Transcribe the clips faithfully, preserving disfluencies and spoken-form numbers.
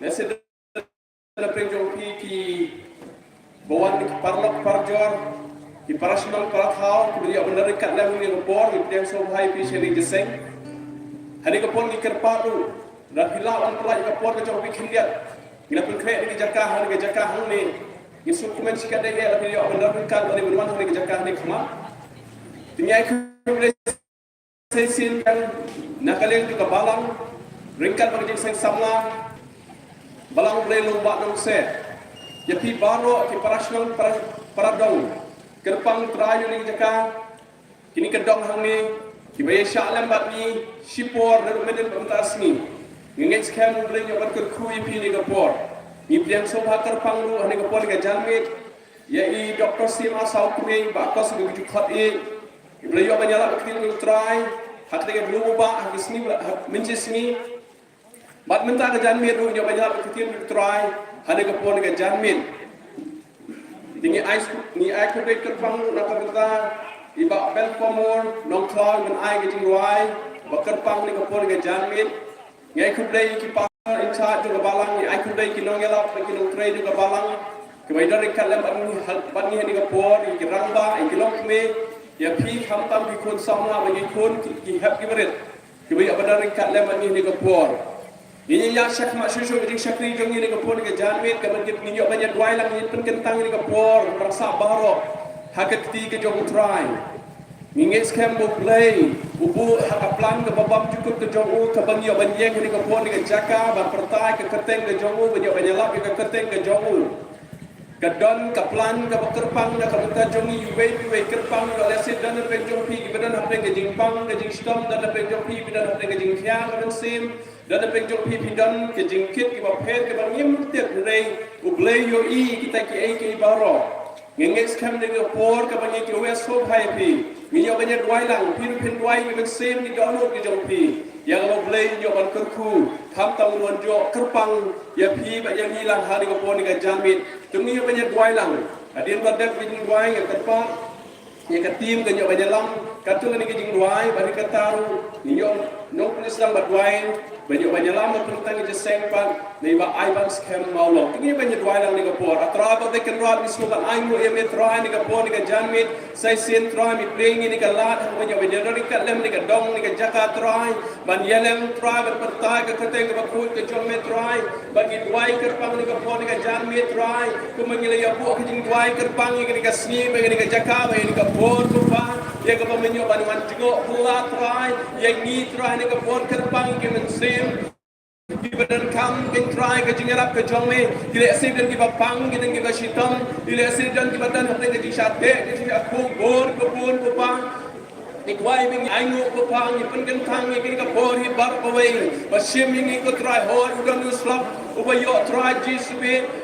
Lehse da pyrshang jong phi ki ba wan ki paralok parajor, ki parashnong parathaw, ki ba ïoh ban ïaryngkat lem ha kane ka por, ngi pdiang sngewbha ïa phi sha kane ka jingïaseng. Ha kane ka por ngi kyrpad ruh, lada phi lah ban pynlait ïa ka por ka jong phi khyndiat, ngi la pynkhreh ïa ka jaka ha kane ka jaka hangne. Ngi sngewkmen shikatdei ïa la phi ïoh ban ïaryngkat lane ban wan ha kane ka jaka hangne khmat. Te ngi ai khublei sa shisien na ka liang jong ka balang, ryngkat bad ka jingseng samla Balang Blei Lum Bah Nongse, ïa phi baroh ki parashnong para, paradong, kyrpang trai ïa kane ka jaka, kane ka dong hangne, ki ba ïashah lem bad ngi shipor naduh mynnin bad mynta ka sngi. Ngi ngeit skhem U Blei un ïoh ban kyrkhu ïa phi ha kane ka por. Ngi pdiang sngewbha kyrpang ruh ha kane ka por, ha kane ka janmiet, ïa i Doktor Sima Sawkmie, Bah Kos, ki ba ju khot ïa, ki ba la ïoh ban ïalap ïa ka ktien U Trai ha kata ka lum u bah ha ka sngi, ha mynta ka sngi. Bad mynta ka janmiet ruh un ïoh ban ïalap ïa ka ktien U Trai ha kane ka por, ha kane ka janmiet. Te ngi ai, ngi ai khublei kyrpang ruh na ka bynta i Bah Belpamor Nongkhlaw, ban ai ka jingduwai ba kyrpang ha kane ka por, ha kane ka janmiet. Ngi ai khublei ïa ki pastor in charge jong ka balang, ngi ai khublei ïa ki nongïalap bad ki nongtrei jong ka balang, ki ba ïadon ryngkat lem bad ngi ha, bad ngi ha kane ka por, ïa ki rangbah, ïa ki longkmie, ïa phi khamtam ki khun samla bad ki khun ki, ki hep ki barit, ki ba ïadon ryngkat lem bad ngi ha kane ka por. Ngi ïaid shakhmat shuh shuh ka jingshakri jong ngi ha kane ka por, ha kane ka janmiet, kaba ngi ïoh ban ïaduwai lang, ngi pynkyntang ha kane ka por, para sah baroh ha ka kti ka jong U Trai. Ngi ngeit skhem ba U Blei u buh ha ka plan kaba bymjukut ka jong u, kaba ngi ïoh ban ïeng ha kane ka por, ha kane ka jaka, ban pyrta ïa ka kyrteng ka jong u, ban ïoh ban ïalap ïa ka kyrteng ka jong u. Ka don ka plan kaba kyrpang na ka bynta jong ngi iwei pa iwei, kyrpang, lehse don na pdeng jong phi kiba don hapdeng ka jingpang ka jingshitom, don na pdeng jong phi kiba don hapdeng ka jingkhia ka mynsiem, don na pdeng jong phi phi don ka jingkit kiba pher kiba ngim tip, hynrei U Blei u ïohi kita kiei kiei baroh. Ngi ngeit skhem ha kane ka por kaba ngi ïa kyrwai sngewbha ïa phi. Ngi ïoh ban ïaduwai lang, phi ruh phin duwai, ngi mynsiem ngi dohnud ki jong phi. Ïa kaba U Blei un ïoh ban kyrkhu, khamtam un wan ïoh kyrpang ïa phi bad ïa ngi lang ha kane ka por, ha kane ka janmiet. Te ngi ïoh ban ïaduwai lang. Hadien ba dep ka jingduwai, nga kyrpad ïa ka team kan ïoh ban ïalam katto katne ka jingduwai, bad kata ruh ngi ïoh nongpynshitom ba duwai, ban ïoh ban ïalam, ban pyntang ïa ka jingïaseng pat na i Bah Aiban Skhem Mawlong. Te ngi ïoh ban ïaduwai lang ha kane ka por. A Trai ba dei Kynrad, ngi sngewbha ban ainguh ïa me Trai ha kane ka por, ha kane ka janmiet. Sa shisien Trai me plie ngi ha kane ka lad, haba ngi ïoh ban ïaryngkat lem ha kane ka dong, ha kane ka jaka Trai, ban ïalem Trai, ban pyrta ïa ka kyrteng kaba khuid ka jong me Trai. Ba ngi duwai kyrpang ha kane ka por, ha kane ka janmiet Trai, kumba ngi la ïa buh ka jingduwai kyrpang ïa kane ka sngi, ba ïa kane ka jaka, ba ïa kane ka por, Kpa, ïa kaba men ïoh ban wan jngoh pla Trai ïa ngi Trai ha kane ka por, kyrpang ïa ki mynsiem kiba donkam, ko Trai, ka jingïarap ka jong me. Ki lehse don kiba pang, ki don kiba shitom, ki lehse don kiba don hapdeng ka jingshah teh, ka jingshah khum, bor, ka bun, Kpa. Ngi duwai ba ngi ainguh, Kpa, ngi pynkyntang ïa kane ka por hi baroh kawei. Ba shim ïa ngi, ko Trai, hooid u don u slap uba ïoh Trai Jisu,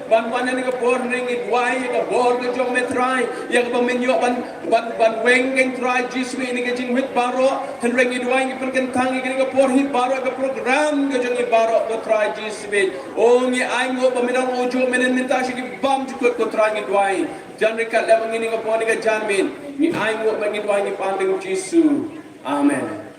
ban wan ha kane ka por, hynrei ngi duwai ïa ka bor ka jong me Trai, ïa kaba men ïoh ban, ban, ban weng, ko Trai Jisu, ïa kane ka jingmut baroh. Hynrei ngi duwai, ngi pynkyntang ïa kane ka por hi baroh, ka program ka jong ngi baroh, ko Trai Jisu. O, ngi ainguh ba men ong u juh mynhynnin mynta sha ki bymjukut, ko Trai, ngi duwai. Jan ryngkat lem bad ngi ha kane ka por, ha kane ka janmiet. Ngi ainguh bad ngi duwai, ngi pan ha u Jisu. Amen.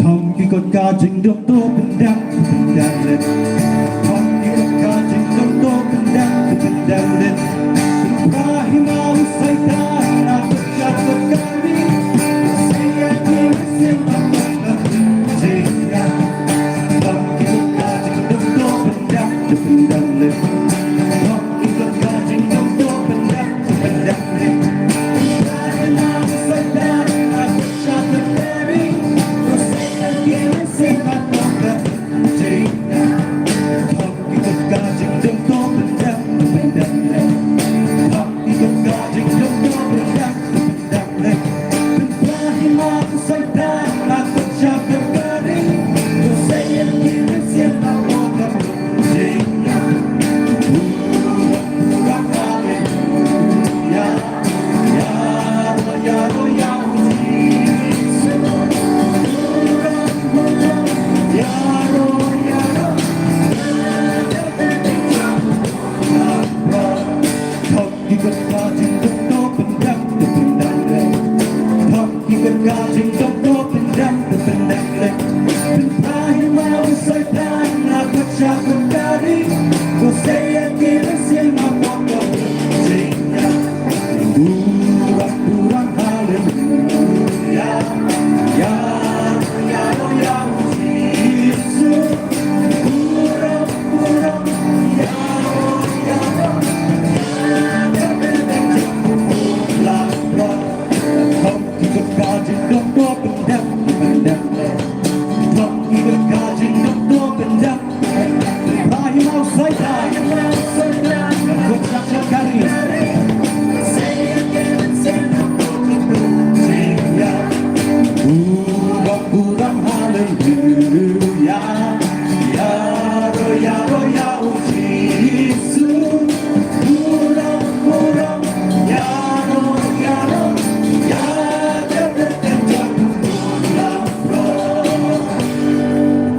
Thong ki kot ka jingdum to pyndam, pyndam len. Thong ki kot ka jingdum to pyndam, pyndam len. Ba hi ma u sai ta na kot ka kot ka ni. Sai ya ni sim ba na jing ya. Thong ki kot ka jingdum to pyndam, pyndam len. Thong ki kot ka jingdum to pyndam, pyndam len.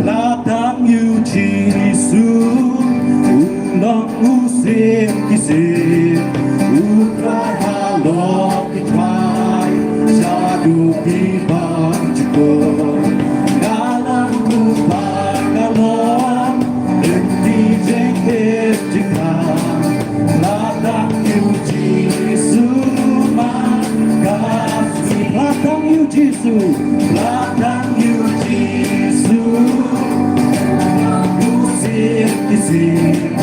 Lada tang ïa u Jisu u long u siem ki siem, u Trai halor ki trai, shaduh ki bang jukut. Nga long u bang, nga long lynti jingim jingpang. Lada tang ïa u Jisu man ka siem. Lada tang ïa u Jisu, lada tang ïa u Jisu. U siem ki siem,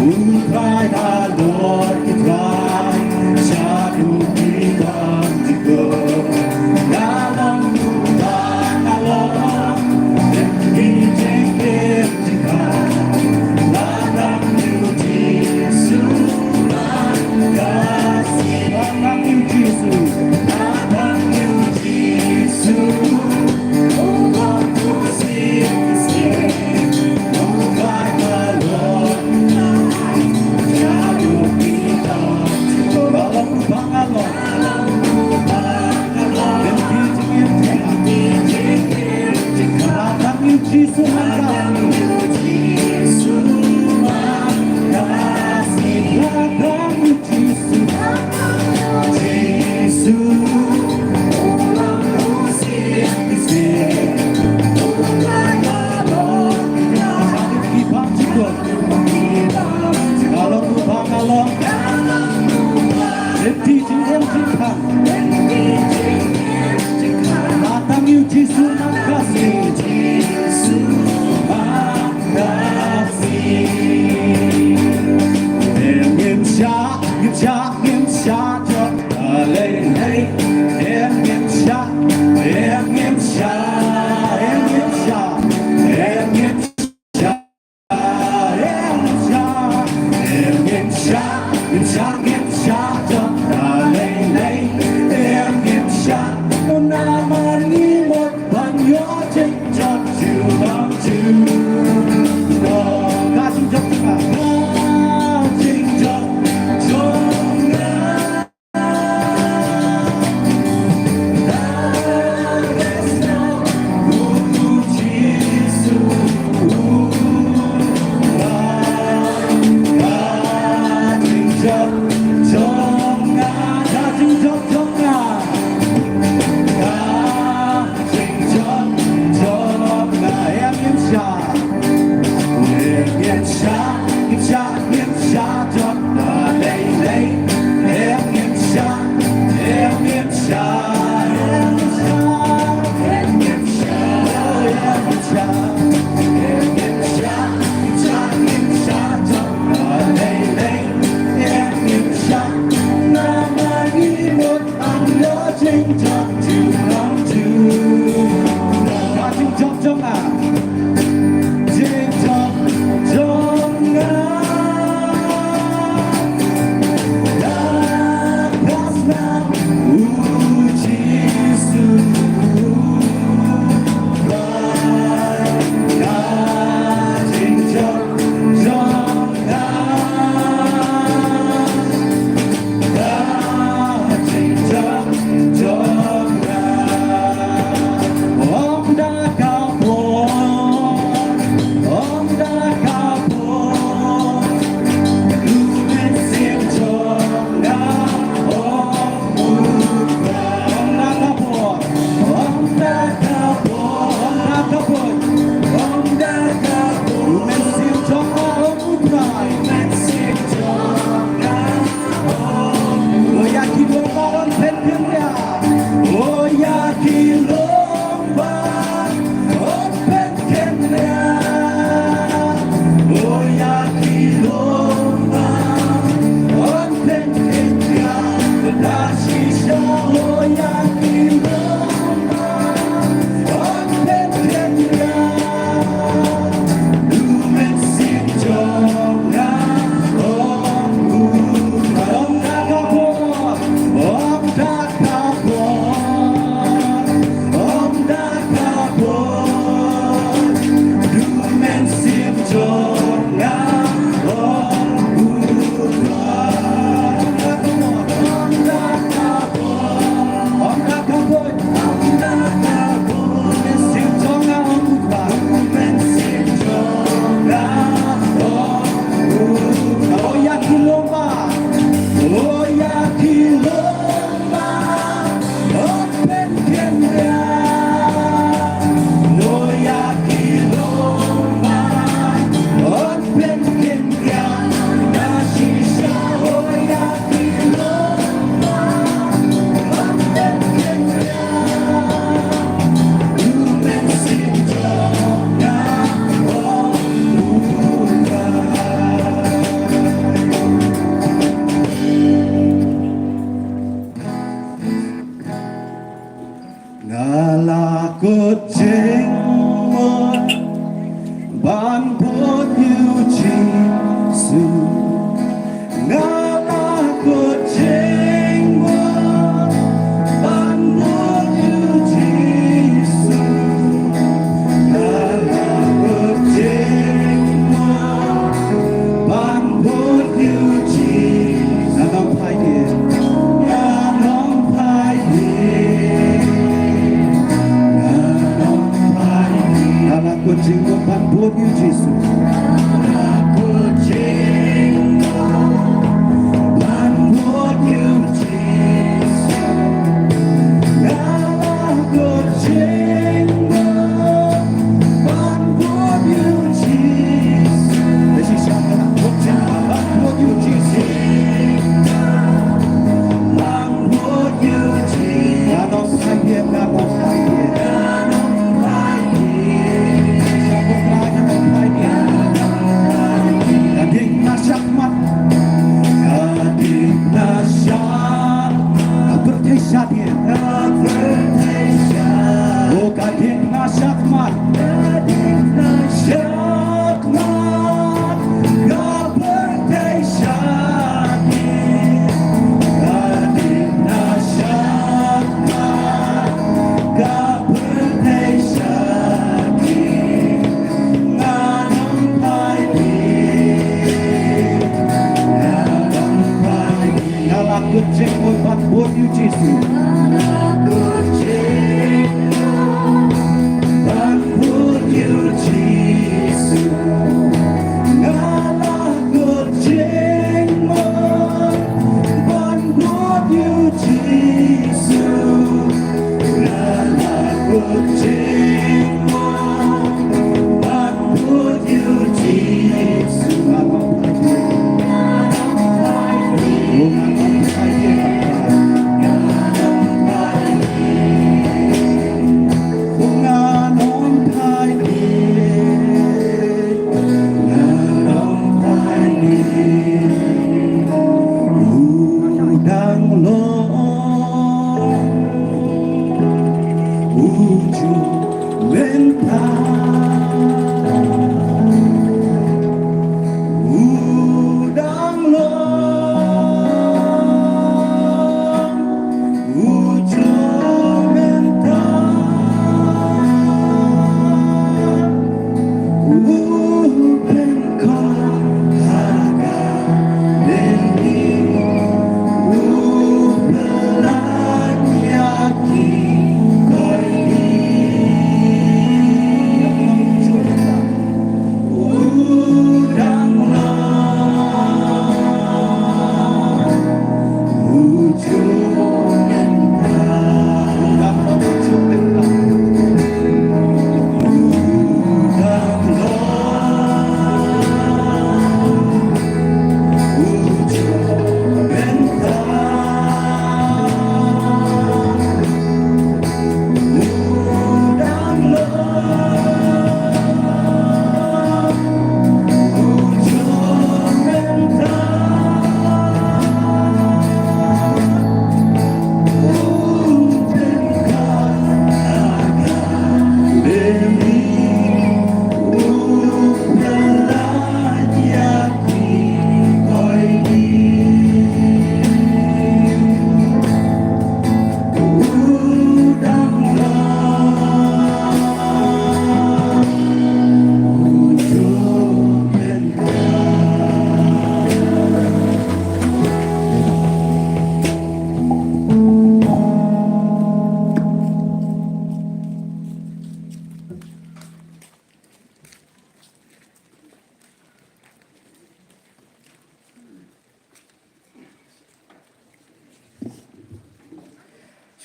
u Trai halor ki trai, shaduh ki bang jukut. Nga long u bang, nga long lynti jingim. Jisu man ka siem. Lada tang ïa u Jisu, Jisu. Ki bang jukut. Nga long u bang, nga long lynti jingim jingpang. Lada tang ïa u Jisu man ka siem. Em ngim shah, ngim shah, ngim shah jot. Alei lei. Em ngim shah, em ngim shah, em ngim shah, em ngim shah, em ngim shah, em ngim shah, ngim shah, ngim shah jot. Alei lei. Em ngim shah. Namar ngi mut ban ïoh jingjot. Nga la kut jingmut ban bud ïa u Jisu. Nga la kut jingmut ban bud ïa u Jisu. Nga la kut jingmut ban bud ïa u Jisu. Nga nong phai ïa. Nga nong phai ïa. Nga nong phai ïa. Nga la kut jingmut ban bud ïa u Jisu. Nga la kut jingmut ban bud ïa u Jisu. Nga la kut jingmut ban bud ïa u Jisu. Te shisha nga la kut jingmut ban bud ïa u Jisu. Ban bud ïa u Jisu. Nga nong phai ïa, nga nong phai ïa. Nga nong phai ïa. Sha pyrthei nga nong phai ïa. Ka ding na shakhmat. Ka ding na shakhmat. Ka pyrthei shadien. Ka pyrthei shadien. Oh, ka ding na shakhmat. Ka ding na shakhmat. Ka pyrthei shadien. Ka ding na shakhmat. Ka pyrthei shadien. Nga nong phai ïa. Nga nong phai ïa. Nga la kut jingmut ban bud ïa u Jisu. Nga la kut jingmut ban bud ïa u Jisu. Nga la kut jingmut ban bud ïa u Jisu. Nga la kut jingmut ban bud ïa u Jisu. Nga nong phai ïa. Nga nong phai ïa. Nga nong phai ïa. U dang long. U ju mynta. U dang long. U ju mynta. U pynkhot ha ka lynti. U pynlait ïa ki koiñi.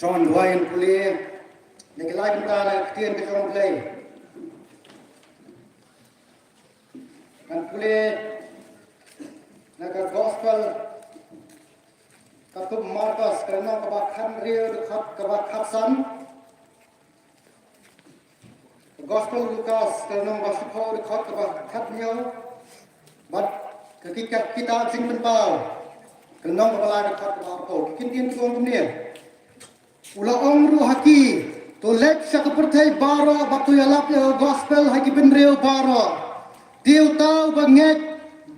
Ton duwai ngan pule na ki lai bynta na ka ktien ka jong U Blei. Ngan pule na ka gospel katkum u Markos, ka lynnong kaba khathynriew, dkhot kaba khatsan. Gospel Lukas, ka lynnong ba shiphew, dkhot kaba khathynñiew. Bad ka ki-, ka kitab Jingpynpaw, ka lynnong kaba lai, dkhot kaba arphew. Ki ktien ki ong kumne: U la ong ruh ha ki: To leit sha ka pyrthei baroh bad to ïalap ïa ka gospel ha ki bynriew baroh. Te uta uba ngeit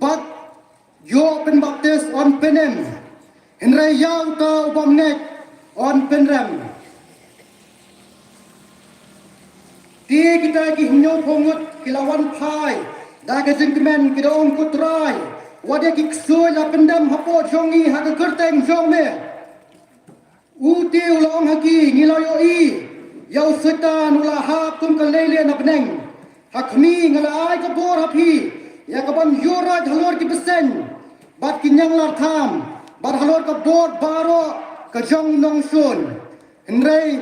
bad ïoh pynbaptis yn pynim, hynrei ïa uta u bym ngeit yn pynrem. Te kita ki hynñiewphew ngut ki la wan phai da ka jingkmen, ki da ong: Ko Trai, wat ïa ki ksuid la pyndem hapoh jong ngi ha ka kyrteng jong me. U te u la ong ha ki: Ngi la ïohi ïa u Soitan u la hap kum ka leilieh na bneng. Ha khmih, nga la ai ka bor ha phi ïa ka ban ïuhroit halor ki bseiñ bad ki ñianglarkham bad halor ka bor baroh ka jong u nongshun. Hynrei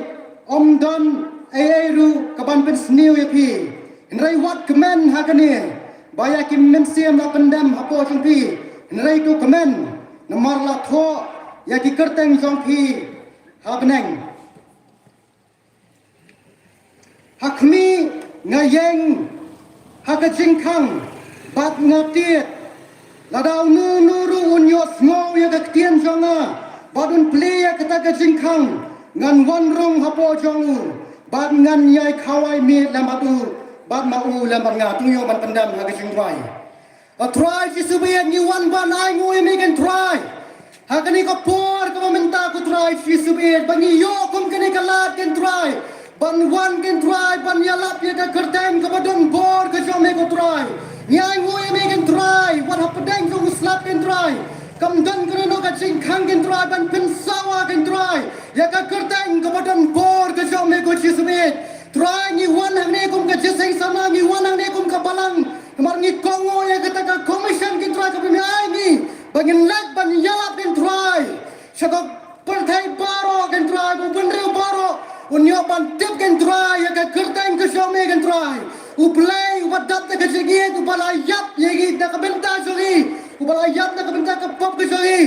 ym don ei ei ruh ka ban pynsniew ïa phi. Hynrei wat kmen ha kane, ba ïa ki mynsiem la pyndem hapoh jong phi. Hynrei to kmen, namar la thoh ïa ki kyrteng jong phi ha bneng. Ha khmih, nga ïeng ha ka jingkhang bad nga tied. Lada uno uno ruh un ïohsngew ïa ka ktien jong nga bad un plie ïa kata ka jingkhang, ngan wan rung hapoh jong u bad ngan ïai khawai miet lem bad u, bad ma u lem bad nga. To ngin ïoh ban pyndem ha ka jingduwai. Ko Trai Jisu baieit, ngi wan ban ainguh ïa me, ko Trai, ha kane ka por kaba mynta, ko Trai Jisu baieit, ba ngi ïoh kum kane ka lad, ko Trai, ban wan, ko Trai, ban ïalap ïa ka kyrteng kaba don bor ka jong me, ko Trai. Ngi ainguh ïa me, ko Trai, wat hapdeng jong u slap, ko Trai, kam don kano kano ka jingkhang, ko Trai, ban pynsawa, ko Trai, ïa ka kyrteng kaba don bor ka jong me, ko Jisu baieit. Trai, ngi wan hangne kum ka jingïaseng samla, ngi wan hangne kum ka balang. Namar ngi kohnguh ïa kata ka commission, ko Trai, kaba me ai ngi ba ngin leit ban ïalap, ko Trai, sha ka pyrthei baroh, ko Trai, u bynriew baroh un ïoh ban tip, ko Trai, ïa ka kyrteng ka jong me, ko Trai. U Blei uba dap da ka jingïeit, uba la ïap ïa ngi na ka bynta jong ngi, uba la ïap na ka bynta ka pop ka jong ngi.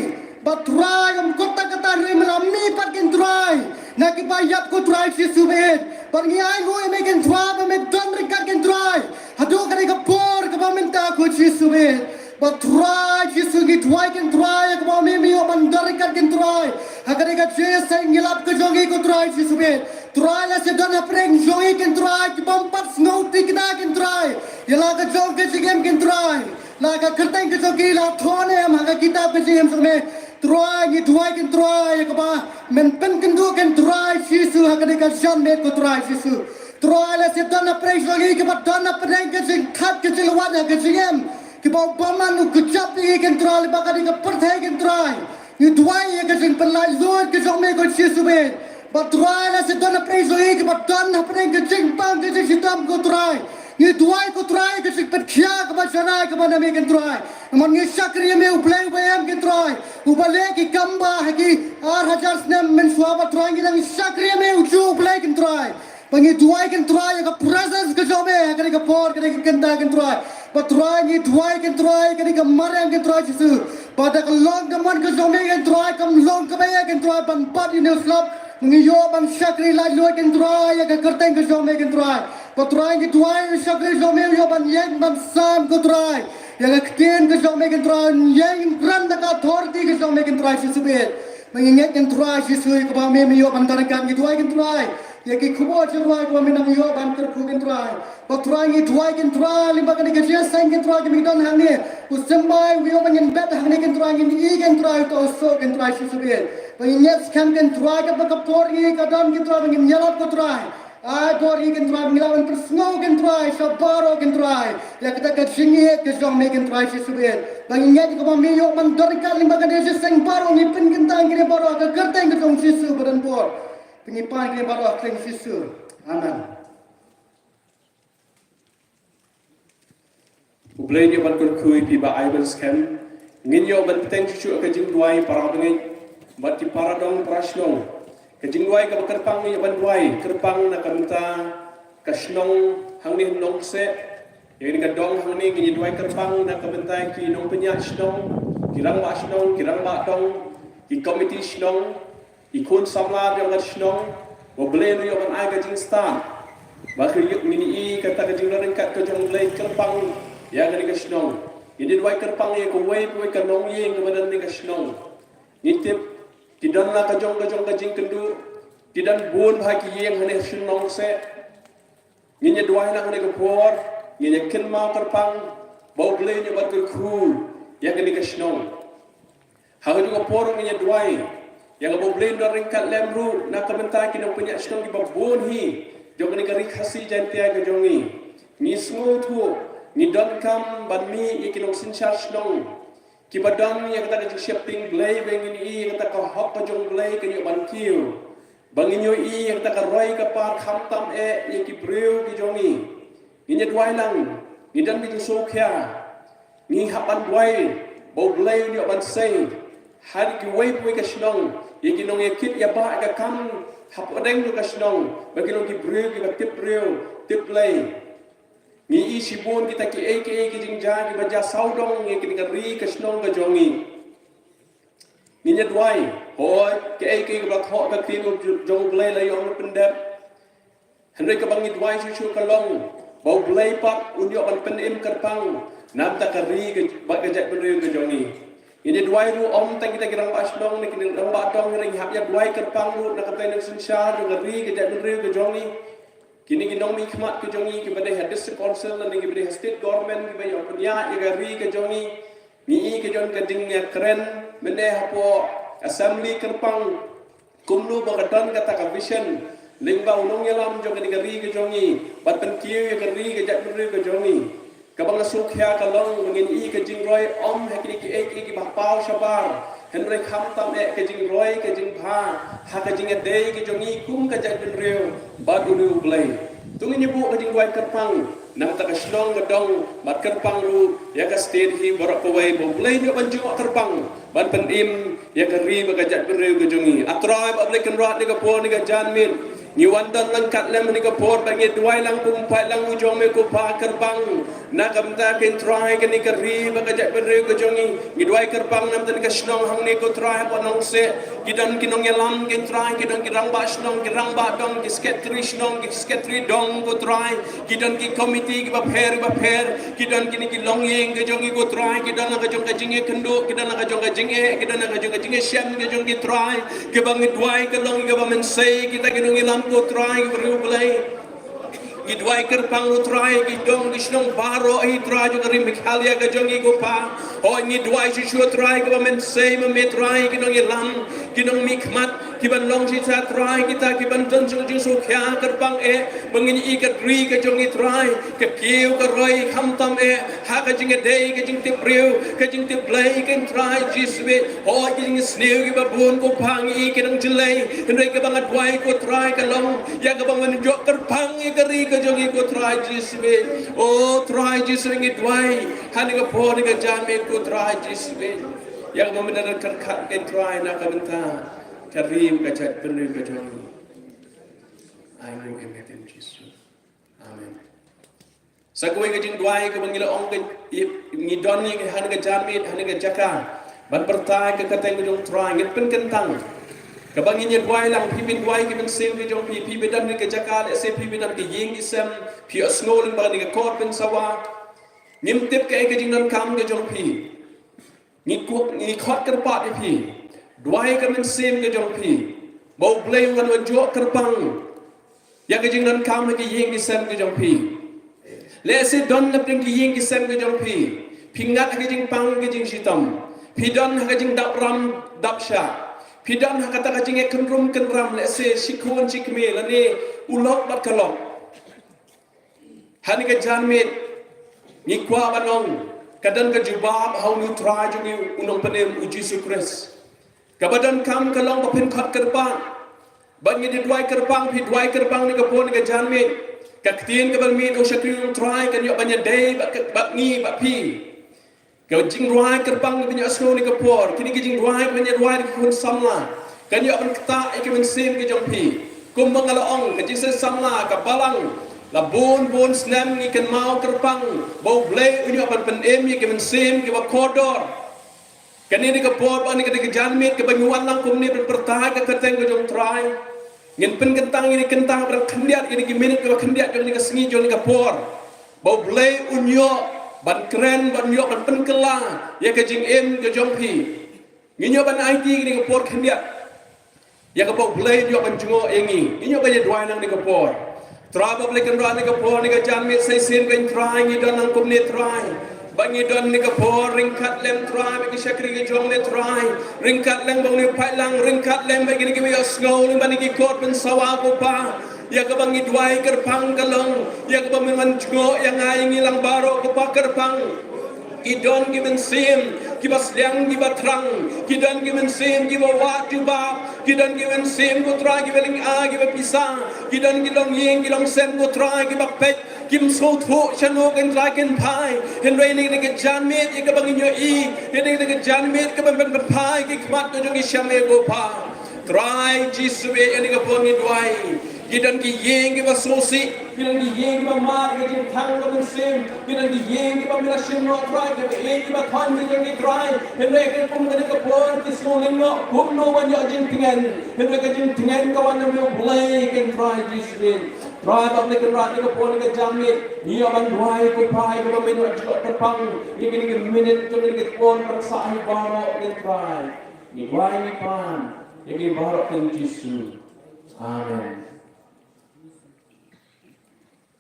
Bad Trai, ym kut tang kata, hynrei me la mih pat, ko Trai, na kiba ïap, ko Trai Jisu baieit. Bad ngi ainguh ïa me, ko Trai, ba me don ryngkat, ko Trai, haduh kane ka por kaba mynta, ko Jisu baieit. Bad Trai Jisu, ngi duwai, ko Trai, ïa kaba me, me ïoh ban don ryngkat, ko Trai, ha kane ka jingïaseng ïalap ka jong ngi, ko Trai Jisu baieit. Trai, lada don hapdeng jong ngi, ko Trai, ki bym pat sngewthikna, ko Trai, ïa la ka jong ka jingim, ko Trai, la ka kyrteng ka jong ki la thoh ne em ha ka kitab ka jingim jong me. Trai, ngi duwai, ko Trai, ïa kaba men pynkynduh, ko Trai Jisu, ha kane ka janmiet, ko Trai Jisu. Trai, lada don hapdeng jong ngi kiba don hapdeng ka jingthait ka jingwad ha ka jingim, kiba u bymman u kjap ïa ngi, ko Trai, lyngba kane ka pyrthei, ko Trai, ngi duwai ïa ka jingpynlaitluid ka jong me, ko Jisu baieit. Bad Trai, lada don hapdeng jong ngi kiba don hapdeng ka jingpang ka jingshitom, ko Trai, ngi duwai, ko Trai, ka jingpynkhiah kaba sharai kaba na me, ko Trai. Namar ngi shakri ïa me, U Blei uba em, ko Trai, uba leh ki kam ba ha ki ar hajar snem mynshuwa, bad Trai, ngi dang shakri ïa me, ujuh U Blei, ko Trai. Bad ngi duwai, ko Trai, ïa ka presence ka jong me ha kane ka por, kane ka kynta, ko Trai. Bad Trai, ngi duwai, ko Trai, ïa kane ka mariang, ko Trai Jisu, ba da ka long ka mon ka jong me, ko Trai, kam long kaba ïa, ko Trai, ban bat ïa une u slap. Ngi ïoh ban shakri laitluid, ko Trai, ïa ka kyrteng ka jong me, ko Trai. Bad Trai, ngi duwai, shakri jong me ïoh ban ïeng ban sam, ko Trai, ïa ka ktien ka jong me, ko Trai, ïeng kren da ka authority ka jong me, ko Trai Jisu baieit. Ngi ngeit, ko Trai Jisu, ïa kaba me, me ïoh ban don ryngkat, ngi duwai, ko Trai, ïa ki khubor jingduwai kaba me nang ïoh ban kyrkhu, ko Trai. Bad Trai, ngi duwai, ko Trai, lyngba kane ka jingïaseng, ko Trai, kaba ngi don hangne, u symbai u ïoh ban ngin bet hangne, ko Trai, ngin ïohi, ko Trai, uta u soh, ko Trai Jisu baieit. Bad ngi ngeit skhem, ko Trai, katba ka por ngi ka don, ko Trai, ba ngin ïalap, ko Trai. Ai bor ïa ngi, ko Trai, ba ngin lah ban pynsngew, ko Trai, sha baroh, ko Trai, ïa kata ka jingïeit ka jong me, ko Trai Jisu baieit. Bad ngi ngeit kaba me ïoh ban don ryngkat lyngba kane ka jingïaseng baroh, ngi pynkyntang kine baroh ha ka kyrteng ka jong U Jisu ba don bor. Ngi pan kine baroh ha ka kyrteng U Jisu. Amen. U Blei un ïoh ban kyrkhu ïa phi ba ai ban skhem. Ngin ïoh ban bteng shuh shuh ha ka jingduwai para bangeit bad ki para dong para shnong. Ka jingduwai kaba kyrpang ngi ban duwai kyrpang na ka bynta ka shnong hangne Nongkseh. Ïa kane ka dong hangne ngi duwai kyrpang na ka bynta ki nongpynïaid shnong, ki rangbah shnong, ki rangbah dong, ki komiti shnong, ki khun samla jong ka shnong. Ba U Blei un ïoh ban ai ka jingstad. Ba ka ïoh ngi ïohi kata ka jingryngkat ka jong U Blei kyrpang ïa kane ka shnong. Ngi duwai kyrpang ïa kawei pa kawei ka longïing kaba don ha kane ka shnong. Ngi tip ki don la ka jong ka jong ka jingkynduh, ki don bun bha ki ïing hangne ha shnong Nongkseh. Ngin ïa duwai na kane ka por, ngin ïa kynmaw kyrpang ba U Blei un ïoh ban kyrkhu ïa kane ka shnong. Ha kajuh ka por ngin ïa duwai ïa kaba U Blei un don ryngkat lem ruh na ka bynta ki nongpynïaid shnong kiba bun hi jong kane ka Ri Khasi Jaiñtia ka jong ngi. Ngi sngewthuh, ngi donkam ban mih ïa ki nongsynshar shnong kiba don ïa kata ka jingsheptieng Blei, ba ngin ïohi ïa kata ka hok ka jong U Blei kan ïoh ban kiew, ba ngin ïohi ïa kata ka roi ka par khamtam eh ïa ki briew ki jong ngi. Ngin ïa duwai lang, ngi don ka jingsngewkhia, ngi hap ban duwai ba U Blei un ïoh ban sei ha kiwei pa kiwei ka shnong ïa ki nongïakit ïabah ïa ka kam hapdeng jong ka shnong, ba kin long ki briew kiba tip briew tip Blei. Ngi ïohi shibun kita kiei kiei ki jingjia kiba jia sawdong ïa kane ka ri ka shnong ka jong ngi. Ngin ïa duwai, hooid, kiei kiei kiba la thoh ha ka ktien jong U Blei la ïoh ban pyndep. Hynrei kaba ngi duwai shuh shuh ka long ba U Blei pat un ïoh ban pynim kyrpang na ka bynta ka ri ka, bad ka jaitbynriew ka jong ngi. Ngin ïa duwai ruh ym tang kita ki rangbah shnong ne ki rangbah dong, hynrei ngi hap ïa duwai kyrpang ruh na ka bynta ka nongsynshar jong ka ri ka jaitbynriew ka jong ngi. Kine ki nongmihkhmat ka jong ngi kiba dei ha District Council lane kiba dei ha State Government kiba ïoh pynïaid ïa ka ri ka jong ngi. Ngi ïohi ka jong ka jingïakren mynne hapoh Assembly kyrpang kumno ba ka don kata ka vision lyngba u nongïalam jong kane ka ri ka jong ngi ban pynkiew ïa ka ri ka jaitbynriew ka jong ngi. Kaba nga sngewkhia ka long ba ngin ïohi ka jingroi ym ha kine kiei kiei kiba paw shabar, hynrei khamtam eh ka jingroi ka jingbha ha ka jingïadei ka jong ngi kum ka jaitbynriew bad une U Blei. To ngin ïa buh ka jingduwai kyrpang na ka bynta ka shnong ka dong bad kyrpang ruh ïa ka state hi baroh kawei, ba U Blei un ïoh ban jngoh kyrpang ban pynim ïa ka ri bad ka jaitbynriew ka jong ngi. A Trai ba U Blei Kynrad, ha kane ka por, ha kane ka janmiet ngi wan don lang kat lem ha kane ka por bad ngi duwai lang kum u paidlang u jong me ko Pa kyrpang na ka bynta ko Trai kane ka ri bad ka jaitbynriew ka jong ngi. Ngi duwai kyrpang na ka bynta ka shnong hangne ko Trai hapoh Nongkseh. Ki don ki nongïalam ko Trai, ki don ki rangbah shnong, ki rangbah dong, ki secretary shnong, ki secretary dong ko Trai. Ki don ki komiti kiba pher kiba pher, ki don kine ki longïing ka jong ngi ko Trai, ki don la ka jong ka jingïakynduh, ki don la ka jong ka jingeh, ki don la ka jong ka jingïashem ka jong ki Trai. Kaba ngi duwai ka long kaba mynsiem kita ki nongïalam ko Trai, ki briew Blei. Ngi duwai kyrpang ko Trai ki dong ki shnong baroh hi Trai jong ka ri Meghalaya ka jong ngi ko Pa. Hooid ngi duwai shuh shuh Trai kaba mynsiem ma me Trai ki nongïalam, ki nongmihkhmat, kiban long shisha Trai kita kiban don jong jingsngewkhia kyrpang eh ba ngin ïohi ka ri ka jong ngi Trai ka kiew ka roi khamtam eh ha ka jingïadei, ka jingtip briew, ka jingtip Blei ko Trai Jisu. Hooid ki jingsniew kiba bun ko Pa ngi ïohi ki nang jyllei, hynrei kaba nga duwai ko Trai ka long ïa kaba men jngoh kyrpang ïa ka ri ka jong ngi ko Trai Jisu. O Trai Jisu ngi duwai ha kane ka por, ha kane ka janmiet ko Trai Jisu. Ïa kaba men da kyrkhat ko Trai na ka bynta ka ri ka jaitbynriew ka jong ngi. Ai nguh ïa me ko Jisu. Amen. Sa kawei ka jingduwai kaba ngi la ong ka, ngi don ngi ha kane ka janmiet ha kane ka jaka ban pyrta ïa ka kyrteng ka jong u Trai, ngin pynkyntang. Kaba ngin ïa duwai lang, phi pynduwai ki mynsiem ki jong phi, phi ba don ha kane ka jaka, lehse phi ba don ha ka ïing ki sem, phi ïohsngew lyngba kane ka kot pynsawa. Ngim tip kaei ka jingdonkam ka jong phi. Ngi khot, ngi khot kyrpad ïa phi. Duwai ka mynsiem ka jong phi ba U Blei un wan jngoh kyrpang ïa ka jingdonkam ha ka ïing ka sem ka jong phi. Lehse don na pdeng ka ïing ka sem ka jong phi, phi ngat ha ka jingpang ka jingshitom. Phi don ha ka jingdap ram dap shah. Phi don ha kata ka jingïakynrum kynram, lehse shi khun shi kmie lane u lok bad ka lok. Ha kane ka janmiet ngi kwah ban ong ka don ka jubab ha une u Trai jong ngi, u Nongpynim u Jisu Khrist. Kaba donkam ka long ba phin khot kyrpang. Ba ngin ïa duwai kyrpang, phi duwai kyrpang ha kane ka por, ha kane ka janmiet. Ka ktien kaba mih na u shakri u Trai kan ïoh ban ïadei bad, bad ngi bad phi. Ka jingduwai kyrpang kaba ngi ïohsngew ha kane ka por, kine ki jingduwai kaba ngi ïa duwai da ki khun samla, Kan ïoh ban ktah ïa ki mynsiem ki jong phi. Kumba nga la ong, ka jingsngewsih samla, ka balang. La bun bun snem ngi kynmaw kyrpang ba U Blei un ïoh ban pynim ïa ki mynsiem kiba kordor. Kane ka por, ba kane ka janmiet kaba ngi wan lang kumne ban pyrta ïa ka kyrteng ka jong U Trai. Ngin pynkyntang ïa kane ka kyntang ba khyndiat, ïa kine ki minit kiba khyndiat jong kane ka sngi, jong kane ka por. Ba U Blei un ïoh ban kren, ban ïoh ban pynkylla ïa ka jingim ka jong phi. Ngin ïoh ban aiti ïa kane ka por khyndiat. Ïa kaba U Blei un ïoh ban jngoh ïa ngi. Ngin ïoh ban ïa duwai lang ha kane ka por. Trai bapli kynrad, ha kane ka por, ha kane ka janmiet sa shisien, ko Trai, ngi don lang kumne Trai. Ba ngi don ha kane ka por, ryngkat lem Trai bad ki shakri ki jong me Trai. Ryngkat lem bad une u paidlang, ryngkat lem bad kine kiba ïohsngew lyngba kine ki kot pynsawa, ko Pa. Ïa kaba ngi duwai kyrpang ka long, ïa kaba men wan jngoh ïa nga ïa ngi lang baroh, ko Pa, kyrpang. Ki don ki mynsiem kiba sliang kiba thrang, ki don ki mynsiem kiba wad jubab, ki don ki mynsiem, ko Trai, kiba lynga kiba pisa, ki don ki longïing ki longsem, ko Trai, kiba peit, kim sngewthuh shano kin Trai kin phai. Hynrei ha kane ka janmiet ïa kaba ngin ïohi, ha kane ka janmiet kaba men pynphai ki khmat ka jong ki sha me, ko Pa. Trai Jisu, ha kane ka por ngi duwai. Ki don ki ïing kiba sngewsih, ki don ki ïing kiba mad ka jingthang ka mynsiem, ki don ki ïing kiba mih la shim noh Trai, ki ïing kiba thon ki jong ki Trai. Hynrei ha kane ka por ki sngewlyngngoh kumno ban ïoh jingtngen. Hynrei ka jingtngen ka wan na me, U Blei, ko Trai Jisu. Trai bapli kynrad, ha kane ka por, ha kane ka janmiet, ngi ïoh ban duwai, ko Pa, ïa kaba men wan jngoh kyrpang ïa kine ki minit, ha kane ka por, ban sah ïa baroh, ko Trai. Ngi duwai ngi pan ïa kine baroh ha ka kyrteng Jisu. Amen.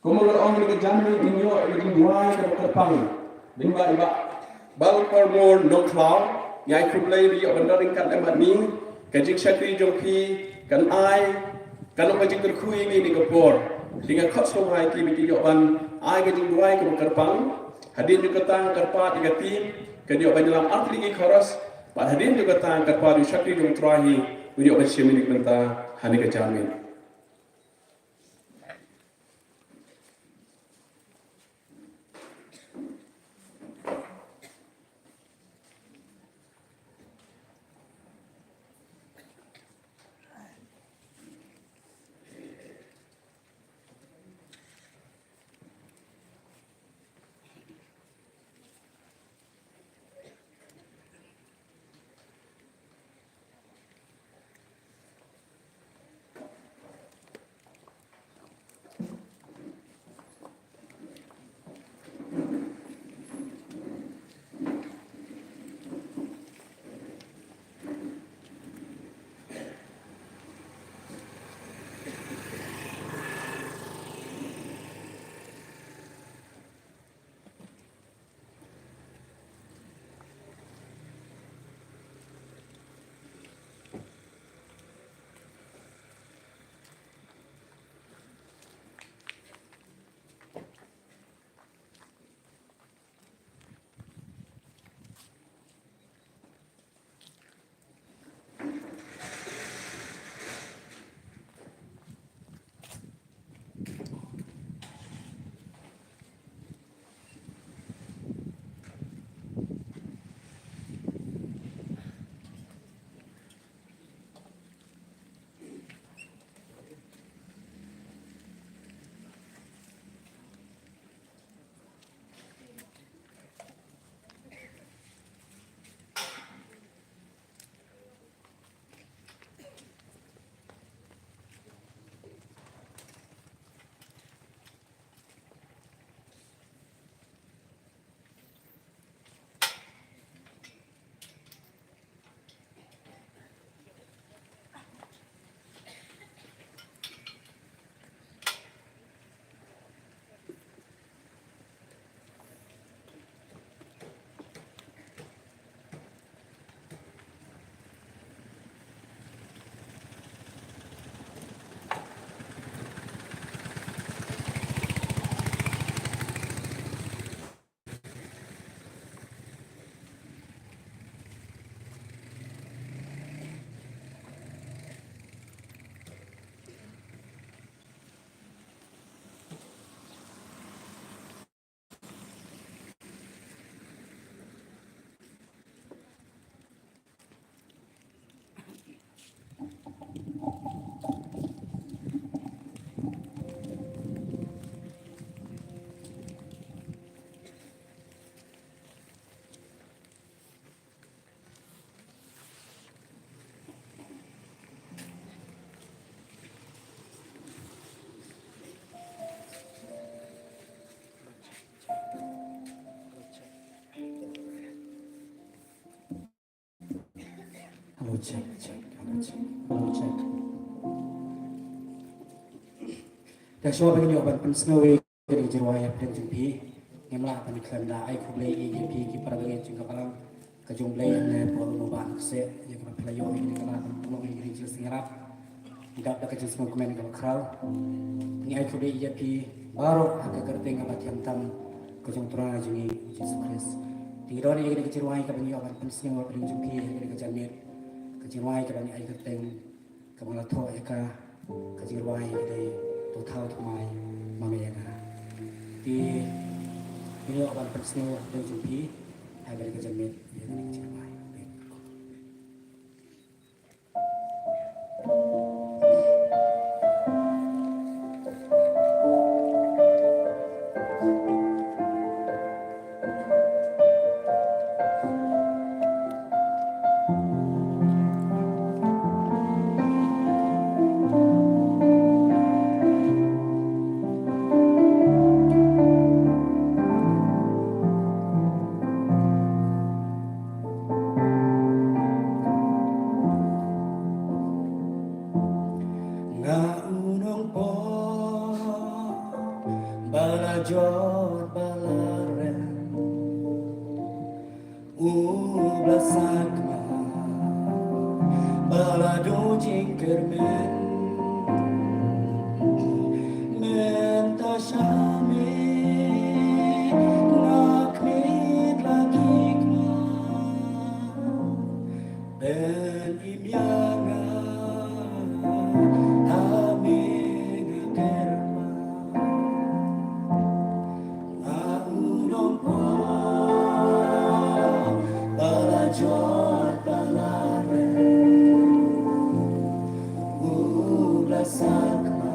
Kumba nga la ong, ha kane ka janmiet ngin ïoh ïa ka jingduwai kaba kyrpang lyngba i Bah Balpyrmore Nongkhlaw. Ngi ai khublei ba ïoh ban don ryngkat lem bad ngi. Ka jingshakri jong phi kan ai, kan long ka jingkyrkhu ïa ngi ha kane ka por. Te nga khot sngewbha ïa ki ba kin ïoh ban ai ka jingduwai kaba kyrpang. Hadien jong kata nga kyrpad ïa ka team kan ïoh ban ïalam artylli ki chorus. Bad hadien jong kata nga kyrpad ïa u shakri jong U Trai hi un ïoh ban shim ïa kane ka bynta ha kane ka janmiet. Check, check, hello, check, hello, check. Te shuwa ba ngin ïoh ban pynsngew ïa kane ka jingrwai hapdeng jong phi, ngim lah ban khlem da ai khublei ïa phi ki para bangeit jong ka balang ka jong U Blei, ne por u ban kseh ïa kaba phi la ïoh ïa kane ka lad ban pynlong ïa kane ka jingsngewbha. Ngi dap da ka jingsngewkmen kaba khraw. Ngi ai khublei ïa phi baroh ha ka kyrteng kaba thiang tam ka jong U Trai jong ngi U Jisu Khrist. Te ngi don ïa kane ka jingrwai kaba ngi ïoh ban pynsngew hapdeng jong phi ha kane ka janmiet. Ka jingrwai kaba ngi ai kyrteng kaba nga la thoh ïa ka, ka jingrwai ka dei To Thaw Thymmai Ma Me Ïa Nga. Te ngin ïoh ban pynsngew hapdeng jong phi ha kane ka janmiet ïa kane ka jingrwai. Nga u nongpop ba la jot ba la rem, u ba la sakma ba la duh jingkyrmen. Mynta sha me nga khmih la ki kma. Pynïap ïa nga, ha me nga kyrpad. Nga u nongpop ba la jot ba la rem, u ba la sakma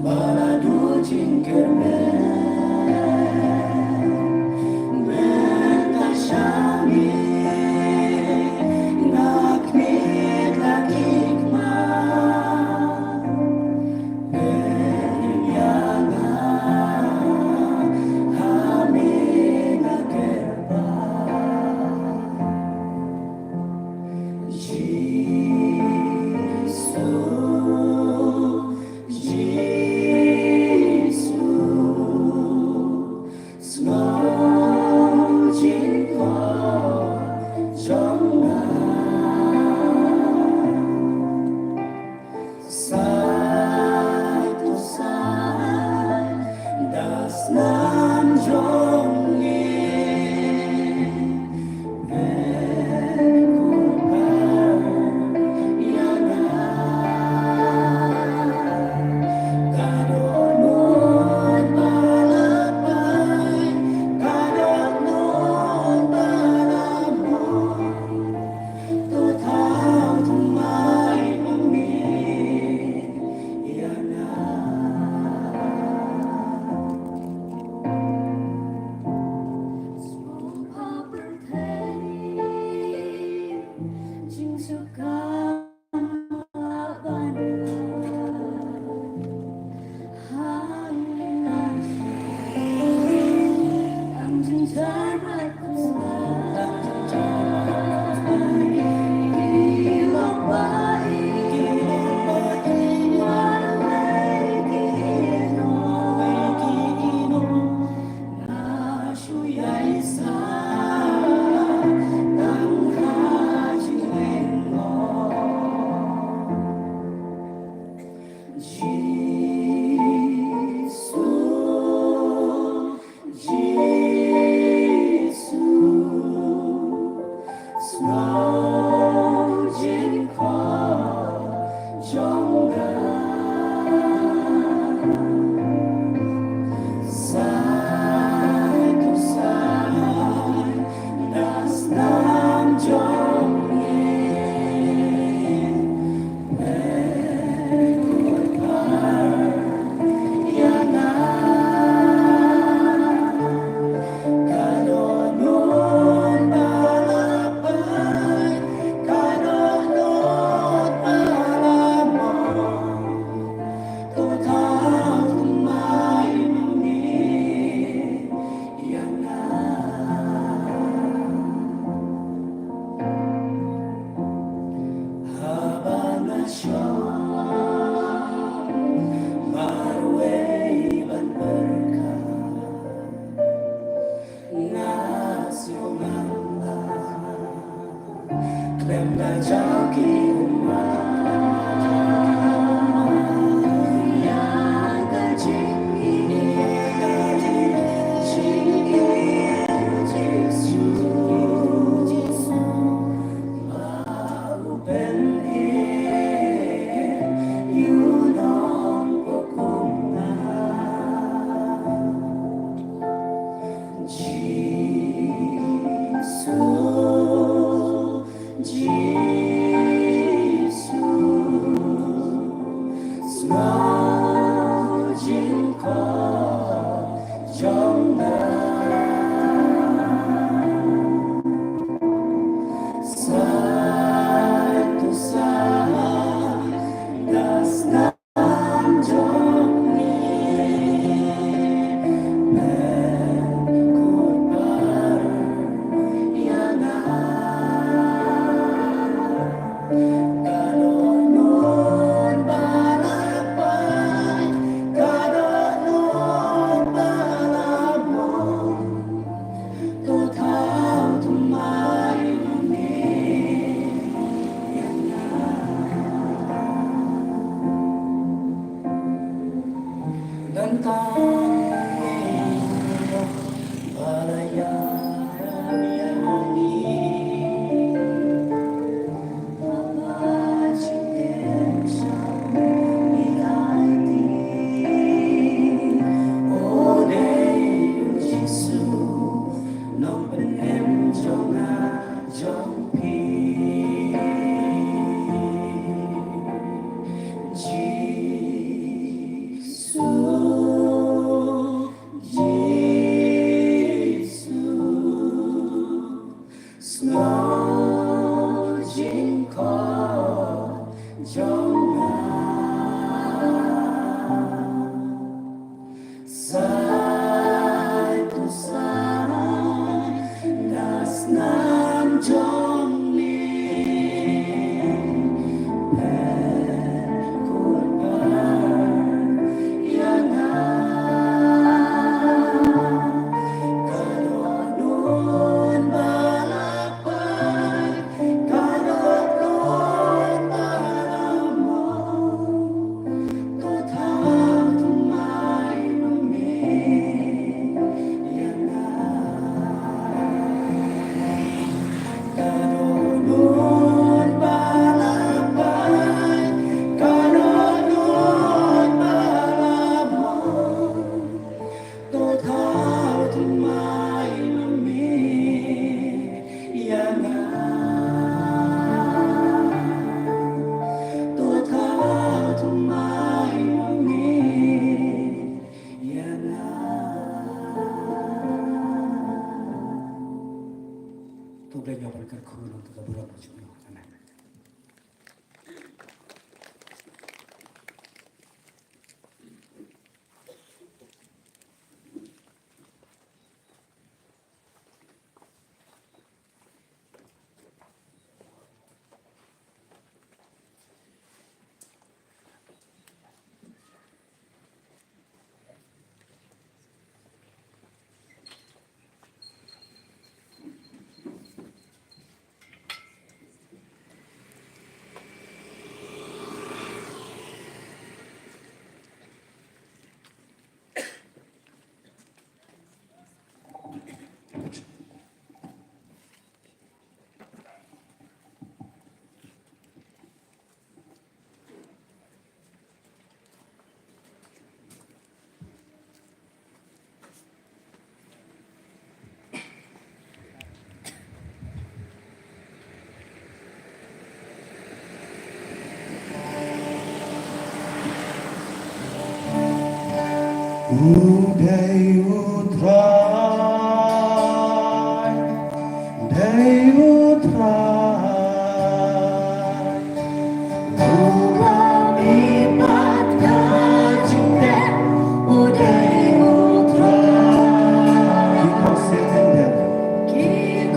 ba la duh jingkyrmen. Mynta sha me nga khmih la ki kma. Pynïap ïa nga, ha me nga kyrpad. Jisu, Jisu, sngew jingkwah jong nga. Sai to sai da snam jong ngi. To Blei un ïoh ban kyrkhu ïa ka burom jong u. Amen. U dei U Trai, dei U Trai. U ba mih bad ka jingteh, U dei U Trai. Ki khohsiew kyndet, ki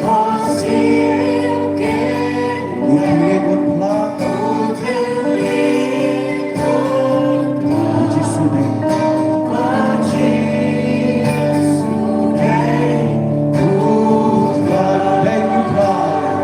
khohsiew kyndet. U thylliej u phla, u thylliej u phla. U Jisu dei, U Jisu dei U Trai, dei U Trai.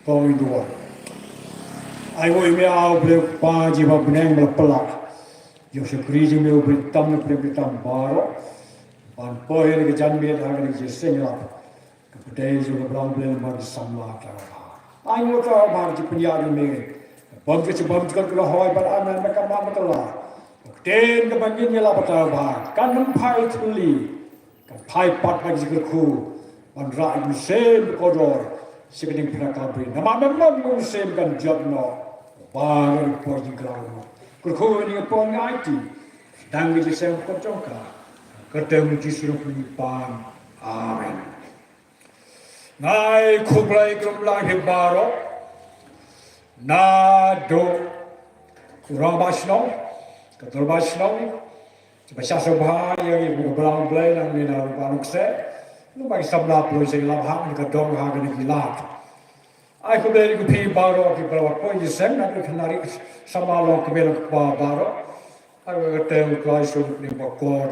Kong i duwar. Ai woi me au ble pa ji ba bneng bla pelak. Yo shukri ji me u bri tam ne bri tam baro. Ban poi ne jan me ha ne ji seng lap. Ka pdei ji ka blang ble ma ki samla ka ba. Ai mo ta ba ji pnya ji me. Bam ke bam ka ka hoi ba ana na ka ma ka la. Ten ka ban yin ya la ba ta ba. Kan nam phai thuli. Kan phai pat ha ki kyrkhu ban rah ïa u Mynsiem Bakordor sha ka diengphna ka bri. Namar ba ym don u Mynsiem kan jot noh ba ngi poi jingkhlaw noh. Kyrkhu ïa ngi poi ngi aiti. Dang ngi jingïaseng bakordor jong ka. Kyrteng u Jisu ngi pan. Amen. Nga ai khublei kyrpang ïa phi baroh. Naduh u rangbah shnong, ka dorbar shnong, kiba shah sngewbha ïa ngi kum ka blang Blei nangne na Rangbah Nongkseh. Lem bad ki samla pynlong sha ki lad ha kane ka dong ha kane ki lad. Ai khublei ïa phi baroh kiba la poi jingïaseng, naduh ki nari samla long kmie long kpa baroh. Ha ka kyrteng u Trai Jisu ngi pynbakor.